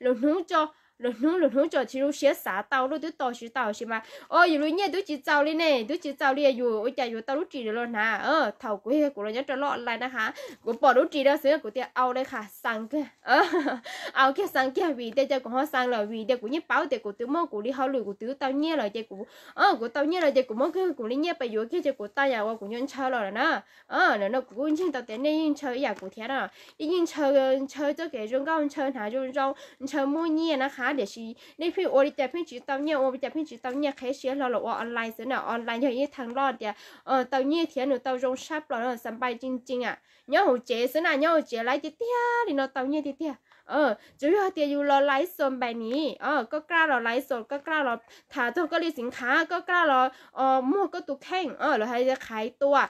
lwm hnub tso, lwm hnub lwm hnub tso, tsis zoo siab xav tau lub twb tos tsis tau sis mas, o, yus lub nyiaj twb tsis txaus li ne, twb tsis txaus li yus ua cas yuav tau lub ris los hnav. Thaum kuv yog kuv los nyob rau loj online na ha, kuv pom lub ris no xwb kuv tias au li qha xaa kiag, au kiag xaa kiag vim tias cas kuv ho xaa lawm vim tias kuv yeej paub tias kuv twb muaj kuv li hauj lwm kuv twb tau nyiaj lawm ces kuv, kuv tau nyiaj lawm ces kuv muab kiag kuv li nyiaj pais yuav kiag ces kuv tau yam uas kuv nyob ntshaw los lawm na. No kuv kuj ntseeg tau tias nej yeej ntshaw ib yam kuv thiab na, yeej ntshaw, ntshaw txoj kev zoo nkauj, ntshaw hnav zoo zoo, ntshaw muaj nyiaj na ha, tiam sis nej pheej ua li cas pheej tsis tau nyiaj, ua li cas pheej tsis tau nyiaj, qheb siab hlo los ua online xwb na, online yog ib thaj loj tias tau nyiaj thiab nws tau zoo sab plaws no, xas npais tsees tsees a. Nyob hauv tsev xwb na, nyob hauv tsev laiv tiag tiag li no tau nyiaj tiag tiag. Tsuas yog tias yus los laiv xos npais ni, koj kla los laiv xos, koj kla los tham txog koj li xeev khav, koj kla los muag koj tus kheej, lawv hais tias qhaiv tua.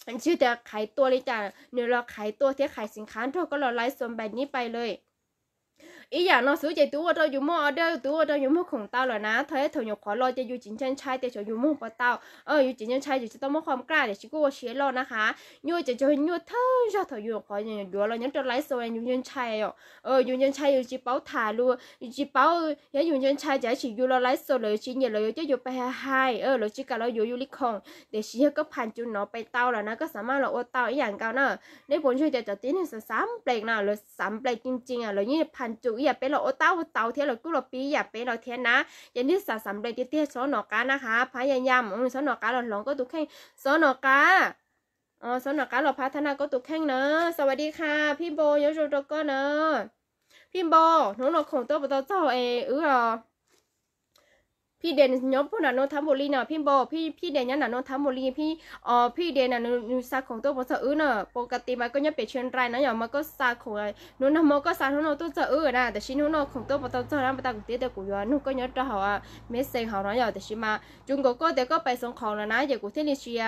Tsis tias qhaiv tua li cas, nws los qhaiv tua thiab qhaiv xeev khav nrog koj los laiv xos npais ni pais li. Ib yam no xwb ces twb ua rau yus muaj order, twb ua rau yus muag khoom tau lawm na. Thaum ib thaum nyuam qhuav los ces yus tsis ntshai ntshai tias xyov yus muag puas tau, yus tsis ntshai ntshai yus tsis tau muab qhov kla tiam sis kuj ua siab loj na ha. Nyuaj ces tsuas nyuaj thawj zaug thaum yus nyuam qhuav yuav los nyob rau laiv xos yus ntshai ntshai os, yus ntshai ntshai yus tsis paub tham lus, yus tsis paub, yog yus ntshai ntshai ces tab sis yus los laiv xos lawv tsis nyiam lawv yuav coj yus pais hais hais, lawv tsis kam los yuav yus li khoom. Tiam sis yog koj pham cus no pais tau lawm na koj xav maj los ua tau ib yam nkaus na. Nej puas ntseeg tias cov tib neeg xav xav nplees no lawv xav nplees tsees tsees, lawv yeej pham cus ib yam peb los ua tab ua tau thiab lawv kuj los pib ib yam peb los thiab na. Ces nej xav xav nplees tiag tiag xov nom qab na ha, phab ya yam xov nom qab los hloov koj tus kheej, xov nom qab, xov nom qab los phab thab na koj tus kheej na. Xav vas di kha, Phij Npau nyob zoo rau koj na. Phij Npau, hnub no khoom tuaj puas tau txog es wb os. Phij Des nyob puag nram Noo Thav Npum Li no, Phij Npau, Phij Des nyob nram Noo Thav Npum Li, Phij, Phij Des na nws xa khoom tuaj puas txog wb na, pos ka ti mas koj nyob pem Tsheej Rai na yom, mas koj xa khoom, hnub no mas koj xa hnub no tuaj txog wb na, tiam sis hnub no khoom tuaj puas tau txog na, pas tas kuv tias kuv yuav nug koj nyob rau hauv message hauv no yom, tiam sis mas tsuas nkaus koj tias koj pais xoo qhoov lawm na, ces kuv thiaj li tsis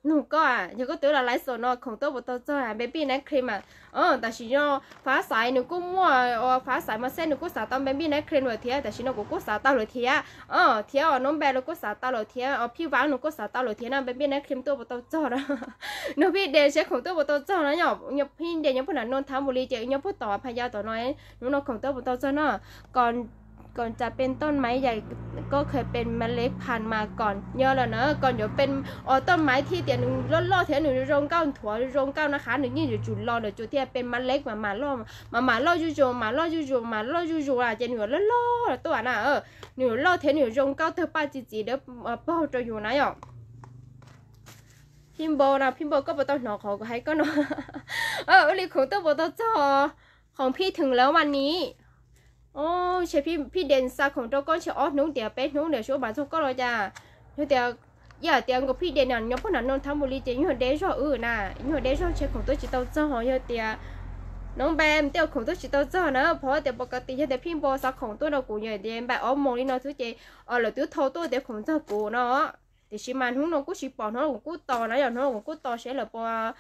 nug koj, yog koj twb los laiv xos no khoom tuaj puas tau txog Baby Night Cream mas. Tam sim no Fav Xaiv nws kuj muaj, Fav Xaiv mas xej nws kuj xav tau Baby Night Cream lawm thiab, tam sim no kuv kuj xav tau lawm thiab. Thiab os Noob Npe los kuj xav tau lawm thiab, os Phij Vav nws kuj xav tau lawm thiab na, Baby Night Cream tuaj puas tau txog na. Nug Phij Des seb khoom tuaj puas tau txog na yom, Phij Des nyob puag nram Noo Thav Npum Li ces nyob puag tom Phaj Yaj tom no, hnub no khoom tuaj puas tau txog na. Còn, còn chảเป็นต้นไม้ใหญ่ ก็เคยเป็นเมล็ดพันธุ์มาก่อน yog lawm na, còn yuav peb os, toj maiv thiaj tias nws loj loj thiab nws zoo nkauj nthuav zoo nkauj na qhab, nws yeej yuav tsum los lawm tsuas thiaj peb mam lej mas mam loj, mam mam loj zuj zus, mam loj zuj zus, mam loj zuj zus ces nws yuav loj loj tuaj na. Nws yuav loj thiab nws yuav zoo nkauj tawg paj txi txiv dawb paug rau yus na yom. Phij Npau na, Phij Npau koj puas tau hnov qhov kuv hais koj no? Ua li khoom tuaj puas tau txog, khoom phij theem lawv mas ni. Ntshe Phij Des xa khoom rau koj ntshe ob hnub tias peb hnub tias suav mas txog koj los cas. Yog tias, yam tias nkaus Phij Des no nyob puag nram Noo Thav Npum Li ces nyuag deb zog wb na, nyuag deb zog ntshe khoom tuaj tsis tau txog. Yog tias Noob Npe tej zaum khoom tuaj tsis tau txog na, phov tias pos ka ti yog tias Phij Npau xa khoom tuaj rau kuv yog tias npaum ob moos li no xwb ces lawv twb thau tuaj tias khoom txog kuv no. Tiam sis mas hnub no kuj tsis pom, hnub no kuv kuj tos na yom, hnub no kuv kuj tos seb lawv puas,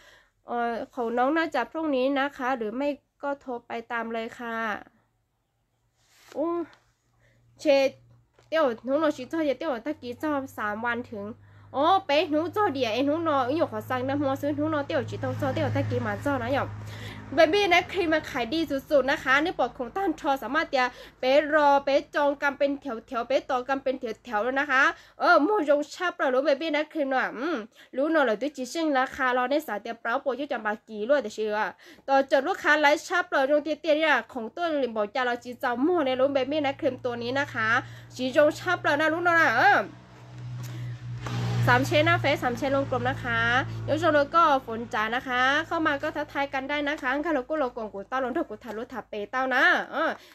khoom no na cas phooj ni na qhab lwm mej koj thau pais tam lawm qhab. Ntshe tej zaum hnub no tsis txog ces tej zaum tag kis txog xav vas theem, o peb hnub txog diam es hnub no wb nyuam qhuav xaa nag hmo xwb, hnub no tej zaum tsis tau txog, tej zaum tag kis mas txog na yom. Baby Night Cream mas khais di txum txum na qhab, nej pom khoom tag nrho xav maj tias peb ros peb coo kam pes thiav thiav, peb tos kam pes thiav thiav na qhab. Muag zoo tshaj plaws lub Baby Night Cream no. Lub no lawv twb tsis seej la qha los nej xav tias plaub puas cuaj caum npas kis luaj tiam sis tos cov lub qhab laiv tshab plaws zoo tiag tiag li, khoom tuaj li npaum cas los tsis txaus muag li lub Baby Night Cream tua ni na qhab, tsis zoo tshab plaws na lub no na. Xav ntshe na, feb xav ntshe loo kloom na qha. Nyob zoo rau koj foom tsav na qha, qhov mas koj thaij thaij kas dai na qha, nkag los kuj los koom kuv tau los nrog kuv tham lus tham pem tau na.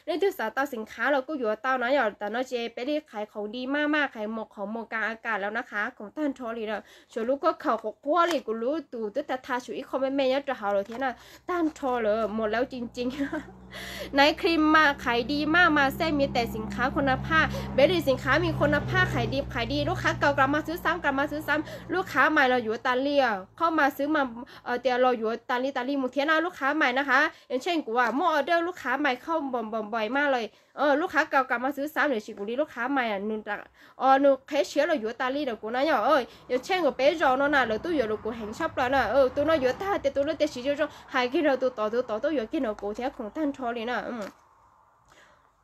Leej twg xav tau xeem khav los kuj yuav tau na yom. Tam no ces peb li qhaiv khoom di maj maj, qhaiv mus qhov mus kas a kas lawm na qha, khoom tag nrho li na. Tshuav lub koj khaum qhuav qhuav li kuv lub tus twb tag tha tshuav ib qho me me nyob rau hauv lawm thiab na. Tag nrho lawm, mus lawm cim cim. Naiv krim mas qhaiv di maj mas xej mi tes xeem khav khuv na phaj, peb li xeem khav mi khuv na phaj, qhaiv di qhaiv di, lub khav kaus kas mas xwb xab, kas mas xwb xab, lub khav mais los yuav tas li, qhov mas xwb mas tias los yuav tas li tas li mus thiab na, lub khav mais na qha. Yog tsheej kuv muaj order lub khav mais khauj npaum npaum npaum mas lawm, lub khav kaus kas mas xwb xab, nws tsis kuv li lub khav mais, nws qheb siab los yuav tas li rau kuv na yom. Yog tsheej kuv peb zos no na lawv twb yuav rau kuv heev tshaj plaws na, tus no yuav tag tias tus no tias siv zoo zoo, hais kiag rau tus tod, tus tod twb yuav kiag rau kuv thiab, khoom tag nrho li na.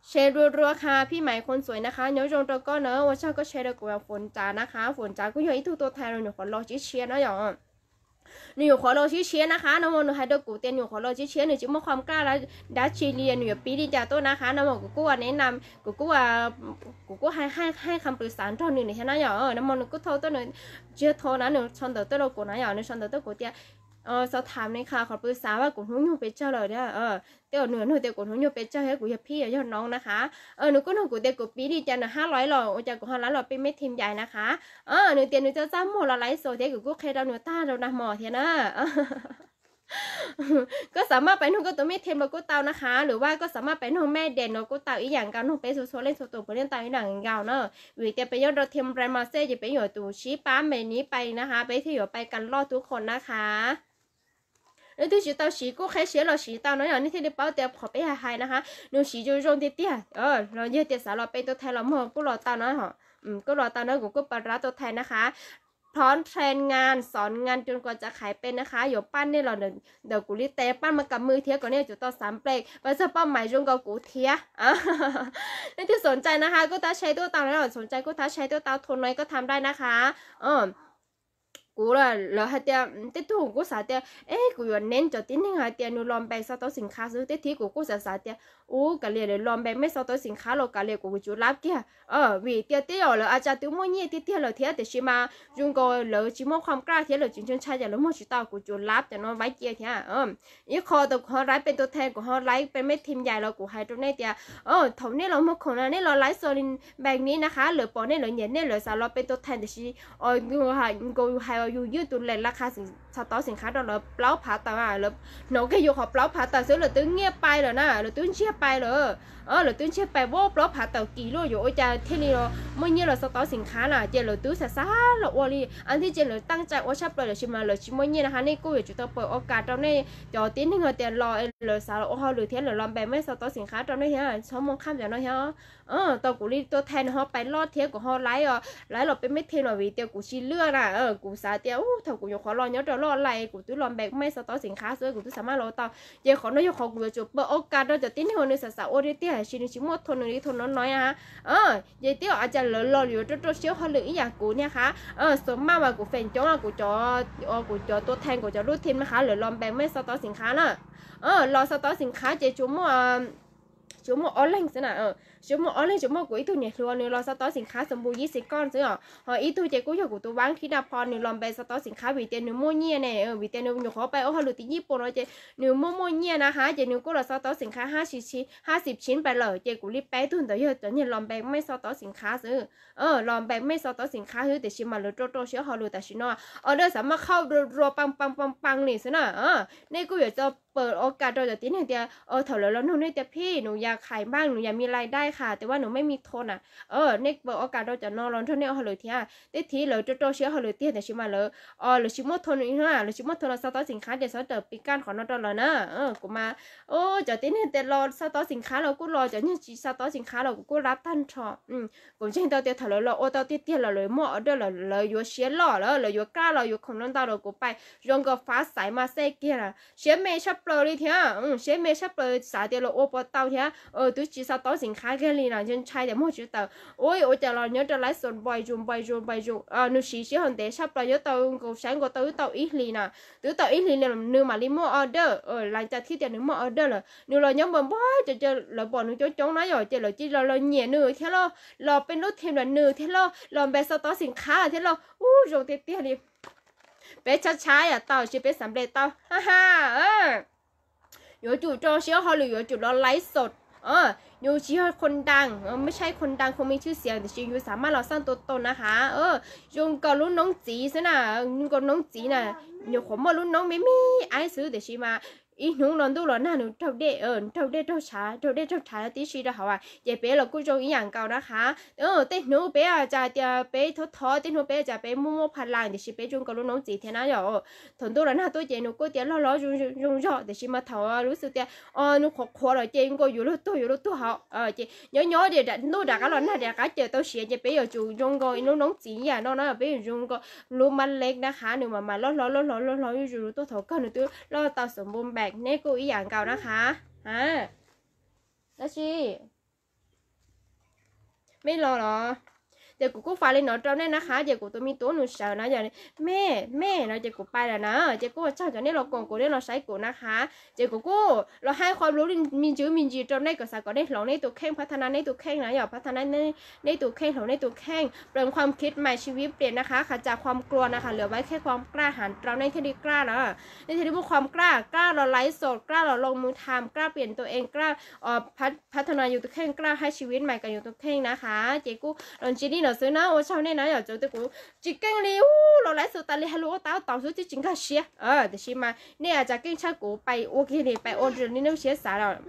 Share rua rua qha phij mais khuv ntxuaim na qha, nyob zoo rau koj na, ua tsaug koj share rau kuv foom tsav na qha, foom tsav kuj yog ib tug tuaj thaij rau nyuam qhuav los tshiab tshiab na yom. Nws nyuam qhuav los tshiab tshiab na qha, no mas nws hais rau kuv tias nws nyuam qhuav los tshiab tshiab, nws tsis muaj qhov kaj dab tsi li, nws yuav piv li cas tuaj na qha, no mas kuv kuj ua nev na, kuv kuj, kuv kuj hais qhov pw xav nrog nws thiab na yom. No mas nws kuj thau tuaj, nws tsis thau na, nws sau ntawv tuaj rau kuv na yom, nws sau ntawv tuaj kuv tias, sau tham ne qha, qhov pw xav vaj kuv hnub nyoog pes tsawg lawm thiab. Tej zaum nws nug tias kuv hnub nyoog pes tsawg thiab kuv yog phij yog noog na qha. Nws kuj nug kuv tias kuv piv li cas nws hab lais los ua cas kuv ho lais los peb mej theem yais na qha. Nws tias nws txaj txaj muag los lais xus thiab, kuv kuj qhia rau nws tag rau nag hmo thiab na. Koj xav maj pais noog koj tus mej theem los kuj tau na qha, lwm vas koj xav maj pais noog mej des los kuj tau, ib yam nkaus, noog peb txhua txhua leej txhua tus puav leej tau ib yam nkaus na. Vim tias peb nyob rau theem rais mas xej ces peb yuav tus sib pab me ni pais na qha, peb thiaj yuav pais kas loj tub qhos na qha. Leej twg tsis tau siv kuj qheb siab los siv tau no yog nej thiaj li paub tias qhov peb hais hais na qha, nws siv zoo zoo tiag tiag. Los yog tias xav los peb tuaj thaij los muag kuj los tau na, kuj los tau na, kuv kuj pab rab tuaj thaij na qha. Phob nrhe ngas xov ngas rau koj txav qhaiv peb na qha, yuav paj nej los ntawm kuv li tes paj mas kam mws thiab kom nej yuav tsum tau xav nplej, pab txog paj mais zoo nkaus kuv thiab. Leej twg xoom cai na qha kuj thab share tuaj tau na, xoom cai kuj thab share tuaj tau, thau no koj tham dai na qha. Kuv lawv hais tias tej tug kuj xav tias es kuv yuav neeb cov tib neeg hais tias nws los npe xov toov xeem khav xwb, tej thib kuv kuj xav xav tias ub kav liam lawv los npe mej xov toov xeem khav los kav liam kuv yuav tsum lab kiag. Vim tias tej zaum lawv a tsa twb muaj nyiaj tiag tiag lawm thiab, tiam sis mas zoo nkaus lawv tsis muaj qhov kaj thiab lawv tsis ntshai ntshai ces lawv muag tsis tau, kuv tsum lab cov no vaib cia thiab. Ib qho tau kuv ho laib peb tuaj theej, kuv ho laib peb mej theem yais los kuv hais rau nej tias thaum nej los muag khoom na nej los laib xov li npe ni na qha, lawv pom nej lawv nyiam nej lawv xav los peb tuaj theej, tiam sis nkaus hais yus ywj tus lem la qha xov toov xeem khav rau lawv plaub phav tawm, lawv hnov kiag yus qhov plaub phav tawm xwb lawv twb nyiaj pais lawm na, lawv twb ntsiag pais lawm. Lawv twb ntsiag pais ua plaub phav tawm kis luaj, yuav ua cas thiaj li muaj nyiaj los xov toov xeem khav na, ces lawv twb xav xav los ua li a thiab ces lawv taaj tsa ua tshaj plaws, tiam sis mas lawv tsis muaj nyiaj na qha, nej kuj yuav tsum tau pab ua kas rau nej cov tib neeg tias los lawv xav los ua hauj lwm thiab lawv los npe mej xov toov xeem khav rau nej thiab, txhob muaj qhab cov no thiab. Tau kuv li tuaj theej nws ho pais loj thiab kuv ho laib, laib los peb mej theem los vim tias kuv tsis lwj na, kuv xav tias ub thaum kuv nyuam qhuav los nyob rau loj lais kuv twb los npe mej xov toov xeem khav xwb, kuv twb xav maj los tau. Ces qhov no yog qhov kuv yuav tsum pab ua kas rau cov tib neeg uas nws xav xav ua tiag tiag tiam sis nws tsis muaj thau nws li thau no no na. Ces twb a cas lawv los yuav rau rau siab hauj lwm ib yam kuv niag qha. Xav maj mas kuv feem coob kuv cov, kuv cov tuaj theej kuv cov lub theem na qha lawv los npe mej xov toov xeem khav na. Los xov toov xeem khav ces tsuas muaj ob leeg xwb na. Tsuas muaj ob leeg, tsuas muaj kuv ib tug niam hluas nws los xov toov xeem khav xwb, npu yib xeem koj xwb os, ho ib tug ces kuj yog kuv tus vaab khib daj pho nws los npe xov toov xeem khav vim tias nws muaj nyiaj ne, vim tias nws nyuam qhuav pais ua hauj lwm tim Nyij Pooj no ces nws muaj muaj nyiaj na qha, ces nws kuj los xov toov xeem khav hab xim tsib pais lawm, ces kuv li peb tug ntawd yog cov niag los npe mej xov toov xeem khav xwb. Los npe mej xov toov xeem khav xwb tiam sis mas lawv rau rau siab hauj lwm tam sim no, order xav maj khauj rua rua paa paa paa paa li xwb na. Nej kuj yuav tau pab ua kas rau cov tib neeg tias thaum lawv los nug nej tias phij nws yog khais npaaj nws yog mi lais dai qha tias vaj nws mej mi thau na. Nej pab ua kas rau cov no los nrog nej ua hauj lwm thiab, tej thib lawv rau rau siab hauj lwm tiag tiam sis mas lawv, lawv tsis muaj thau, lawv tsis muaj thau los xov toov xeem khav ces xov toov pib kaj qhov no rau lawv na. Kuv mas cov tib neeg tias los xov toov xeem khav los kuj los, cov neeg tsis xov toov xeem khav los kuv kuj lab tag nrho. Kuv ntseeg tau tias thaum lawv los ua tau tiag tiag los lawv muaj order los lawv yuav siab loj lawm, lawv yuav kaj los yuav khoom no ntau los kuv pais zoo nkaus fab xaiv mas xej kiag na, siab me tshaj plaws li thiab, siab me sab plaws xav tias los ua puas tau thiab. Twb tsis xav tau xim khab kiag li no, ntshai tias muag tsis tawm. Ua ua cas los nyob rau live show npais zus npais zus npais zus, nws siv sij hawm ntev sab plaws, yuav tau nkaus saib nkaus tau wb tau ib hlis na. Twb tau ib hlis nws mam li muaj order, lav cas thiab tias nws muaj order lawm, nws los nyob npais npais ces lawv pom nws coob coob na yom, ces lawv cia li los nyiam nws thiab lauj, los peb lub team nrog nws thiab lauj, los npaj xav tau xim khab thiab lauj. Ub, zoo tiag tiag li. Peb tshab tshab yam tau, sis peb xav nplej tau, ha ha. Yuav tsum rau siab hauj lwm, yuav tsum los live show. Yus tsis yog khon daas, mej tshaj khon daas khon me tshwj xiam, tiam sis yus xav maj los xaj tua tau na has. Zoo nkaus lub noob txiv xwb na, zoo nkaus noob txiv na, nyuam qhuav muaj lub noob me me aib xwb, tiam sis mas ib hnub no ntuj los nag nws raug dej, raug dej raug tshav, raug dej raug tshav tib si rau hauv, ces peb los kuj zoo ib yam nkaus na has. Tej hnub peb cas tias peb thov thov, tej hnub peb cas peb muaj muaj pha las, tiam sis peb zoo nkaus lub noob txiv thiab na yom. Thaum ntuj los nag tuaj ces nws kuj tias loj loj zoo zog, tiam sis mas thaum lub xwm tias nws qhuav qhuav lawm ces nkaus yuav luag tuag yuav luag tuag hauv. Ces nyob nyob tias ntuj rov qab los nag rov qab cawm tau siav, ces peb yuav tsum zoo nkaus lub noob txiv yam no na, peb yuav zoo nkaus lub mab leb na has, nws mam mam loj hlob loj hlob loj hlob zuj zus tuaj, thaum kawg nws twb loj tau xom npu npaim. Nej kuj ib yam nkaus na has. Tab sis mej los los, ces kuv kuj fais li no rau nej na has. Ces kuv tus me tub nws sawv na yom, mej mej no ces kuv pais lawm na. Ces kuj ua tsaug cov nej los koom kuv, nej los saib kuv na has. Ces kuv kuj los hais qhov lus me ntsis me ntsis rau nej kom xav kom nej hloov nej tus kheej, phav tha na nej tus kheej na yom, phav tha na nej tus kheej, hloov nej tus kheej, เปลี่ยนความคิดใหม่ ชีวิตเปลี่ยน na has. Qhov cas ความกลัว na has, เหลือไว้แค่ความกล้าหาญ rau nej thiaj li klaj na. Nej thiaj li muaj ความกล้า, klaj los live show, klaj los ลงมือทำ, klaj เปลี่ยนตัวเอง, klaj phav tha na yus tus kheej, klaj ให้ชีวิตใหม่ กับ yus tus kheej na has. Ces kuj los ntsib li no xwb na, ua tsaug nej na yom, txawm tias kuv tsis keej li, los live show tas li hais lus ua tab tau xwb twb tsis nkag siab, tiam sis mas nej a cas keej tshaj kuv pais ua kiag li, pais ua raws li nej lub siab xav lawm.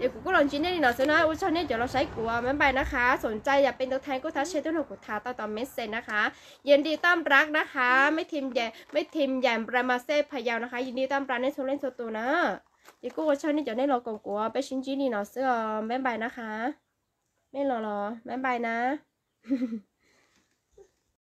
Ces kuv kuj los ntsib nej li no xwb na, ua tsaug nej cov los saib kuv, bye bye na has. Xom ntxais yam pes ntau thaj kuj thab share tuaj nrog kuv tham tau tom message na has. ยินดีต้อนรับ na has, ไม่ทีมใหญ่ ไม่ทีมใหญ่ Brahma State Payau นะฮะ, ยินดีต้อนรับ nej txhua leej txhua tus na. Ces kuj ua tsaug nej cov nej los koom kuv, peb sib ntsib li no xwb, bye bye na has. Nej los los bye bye na.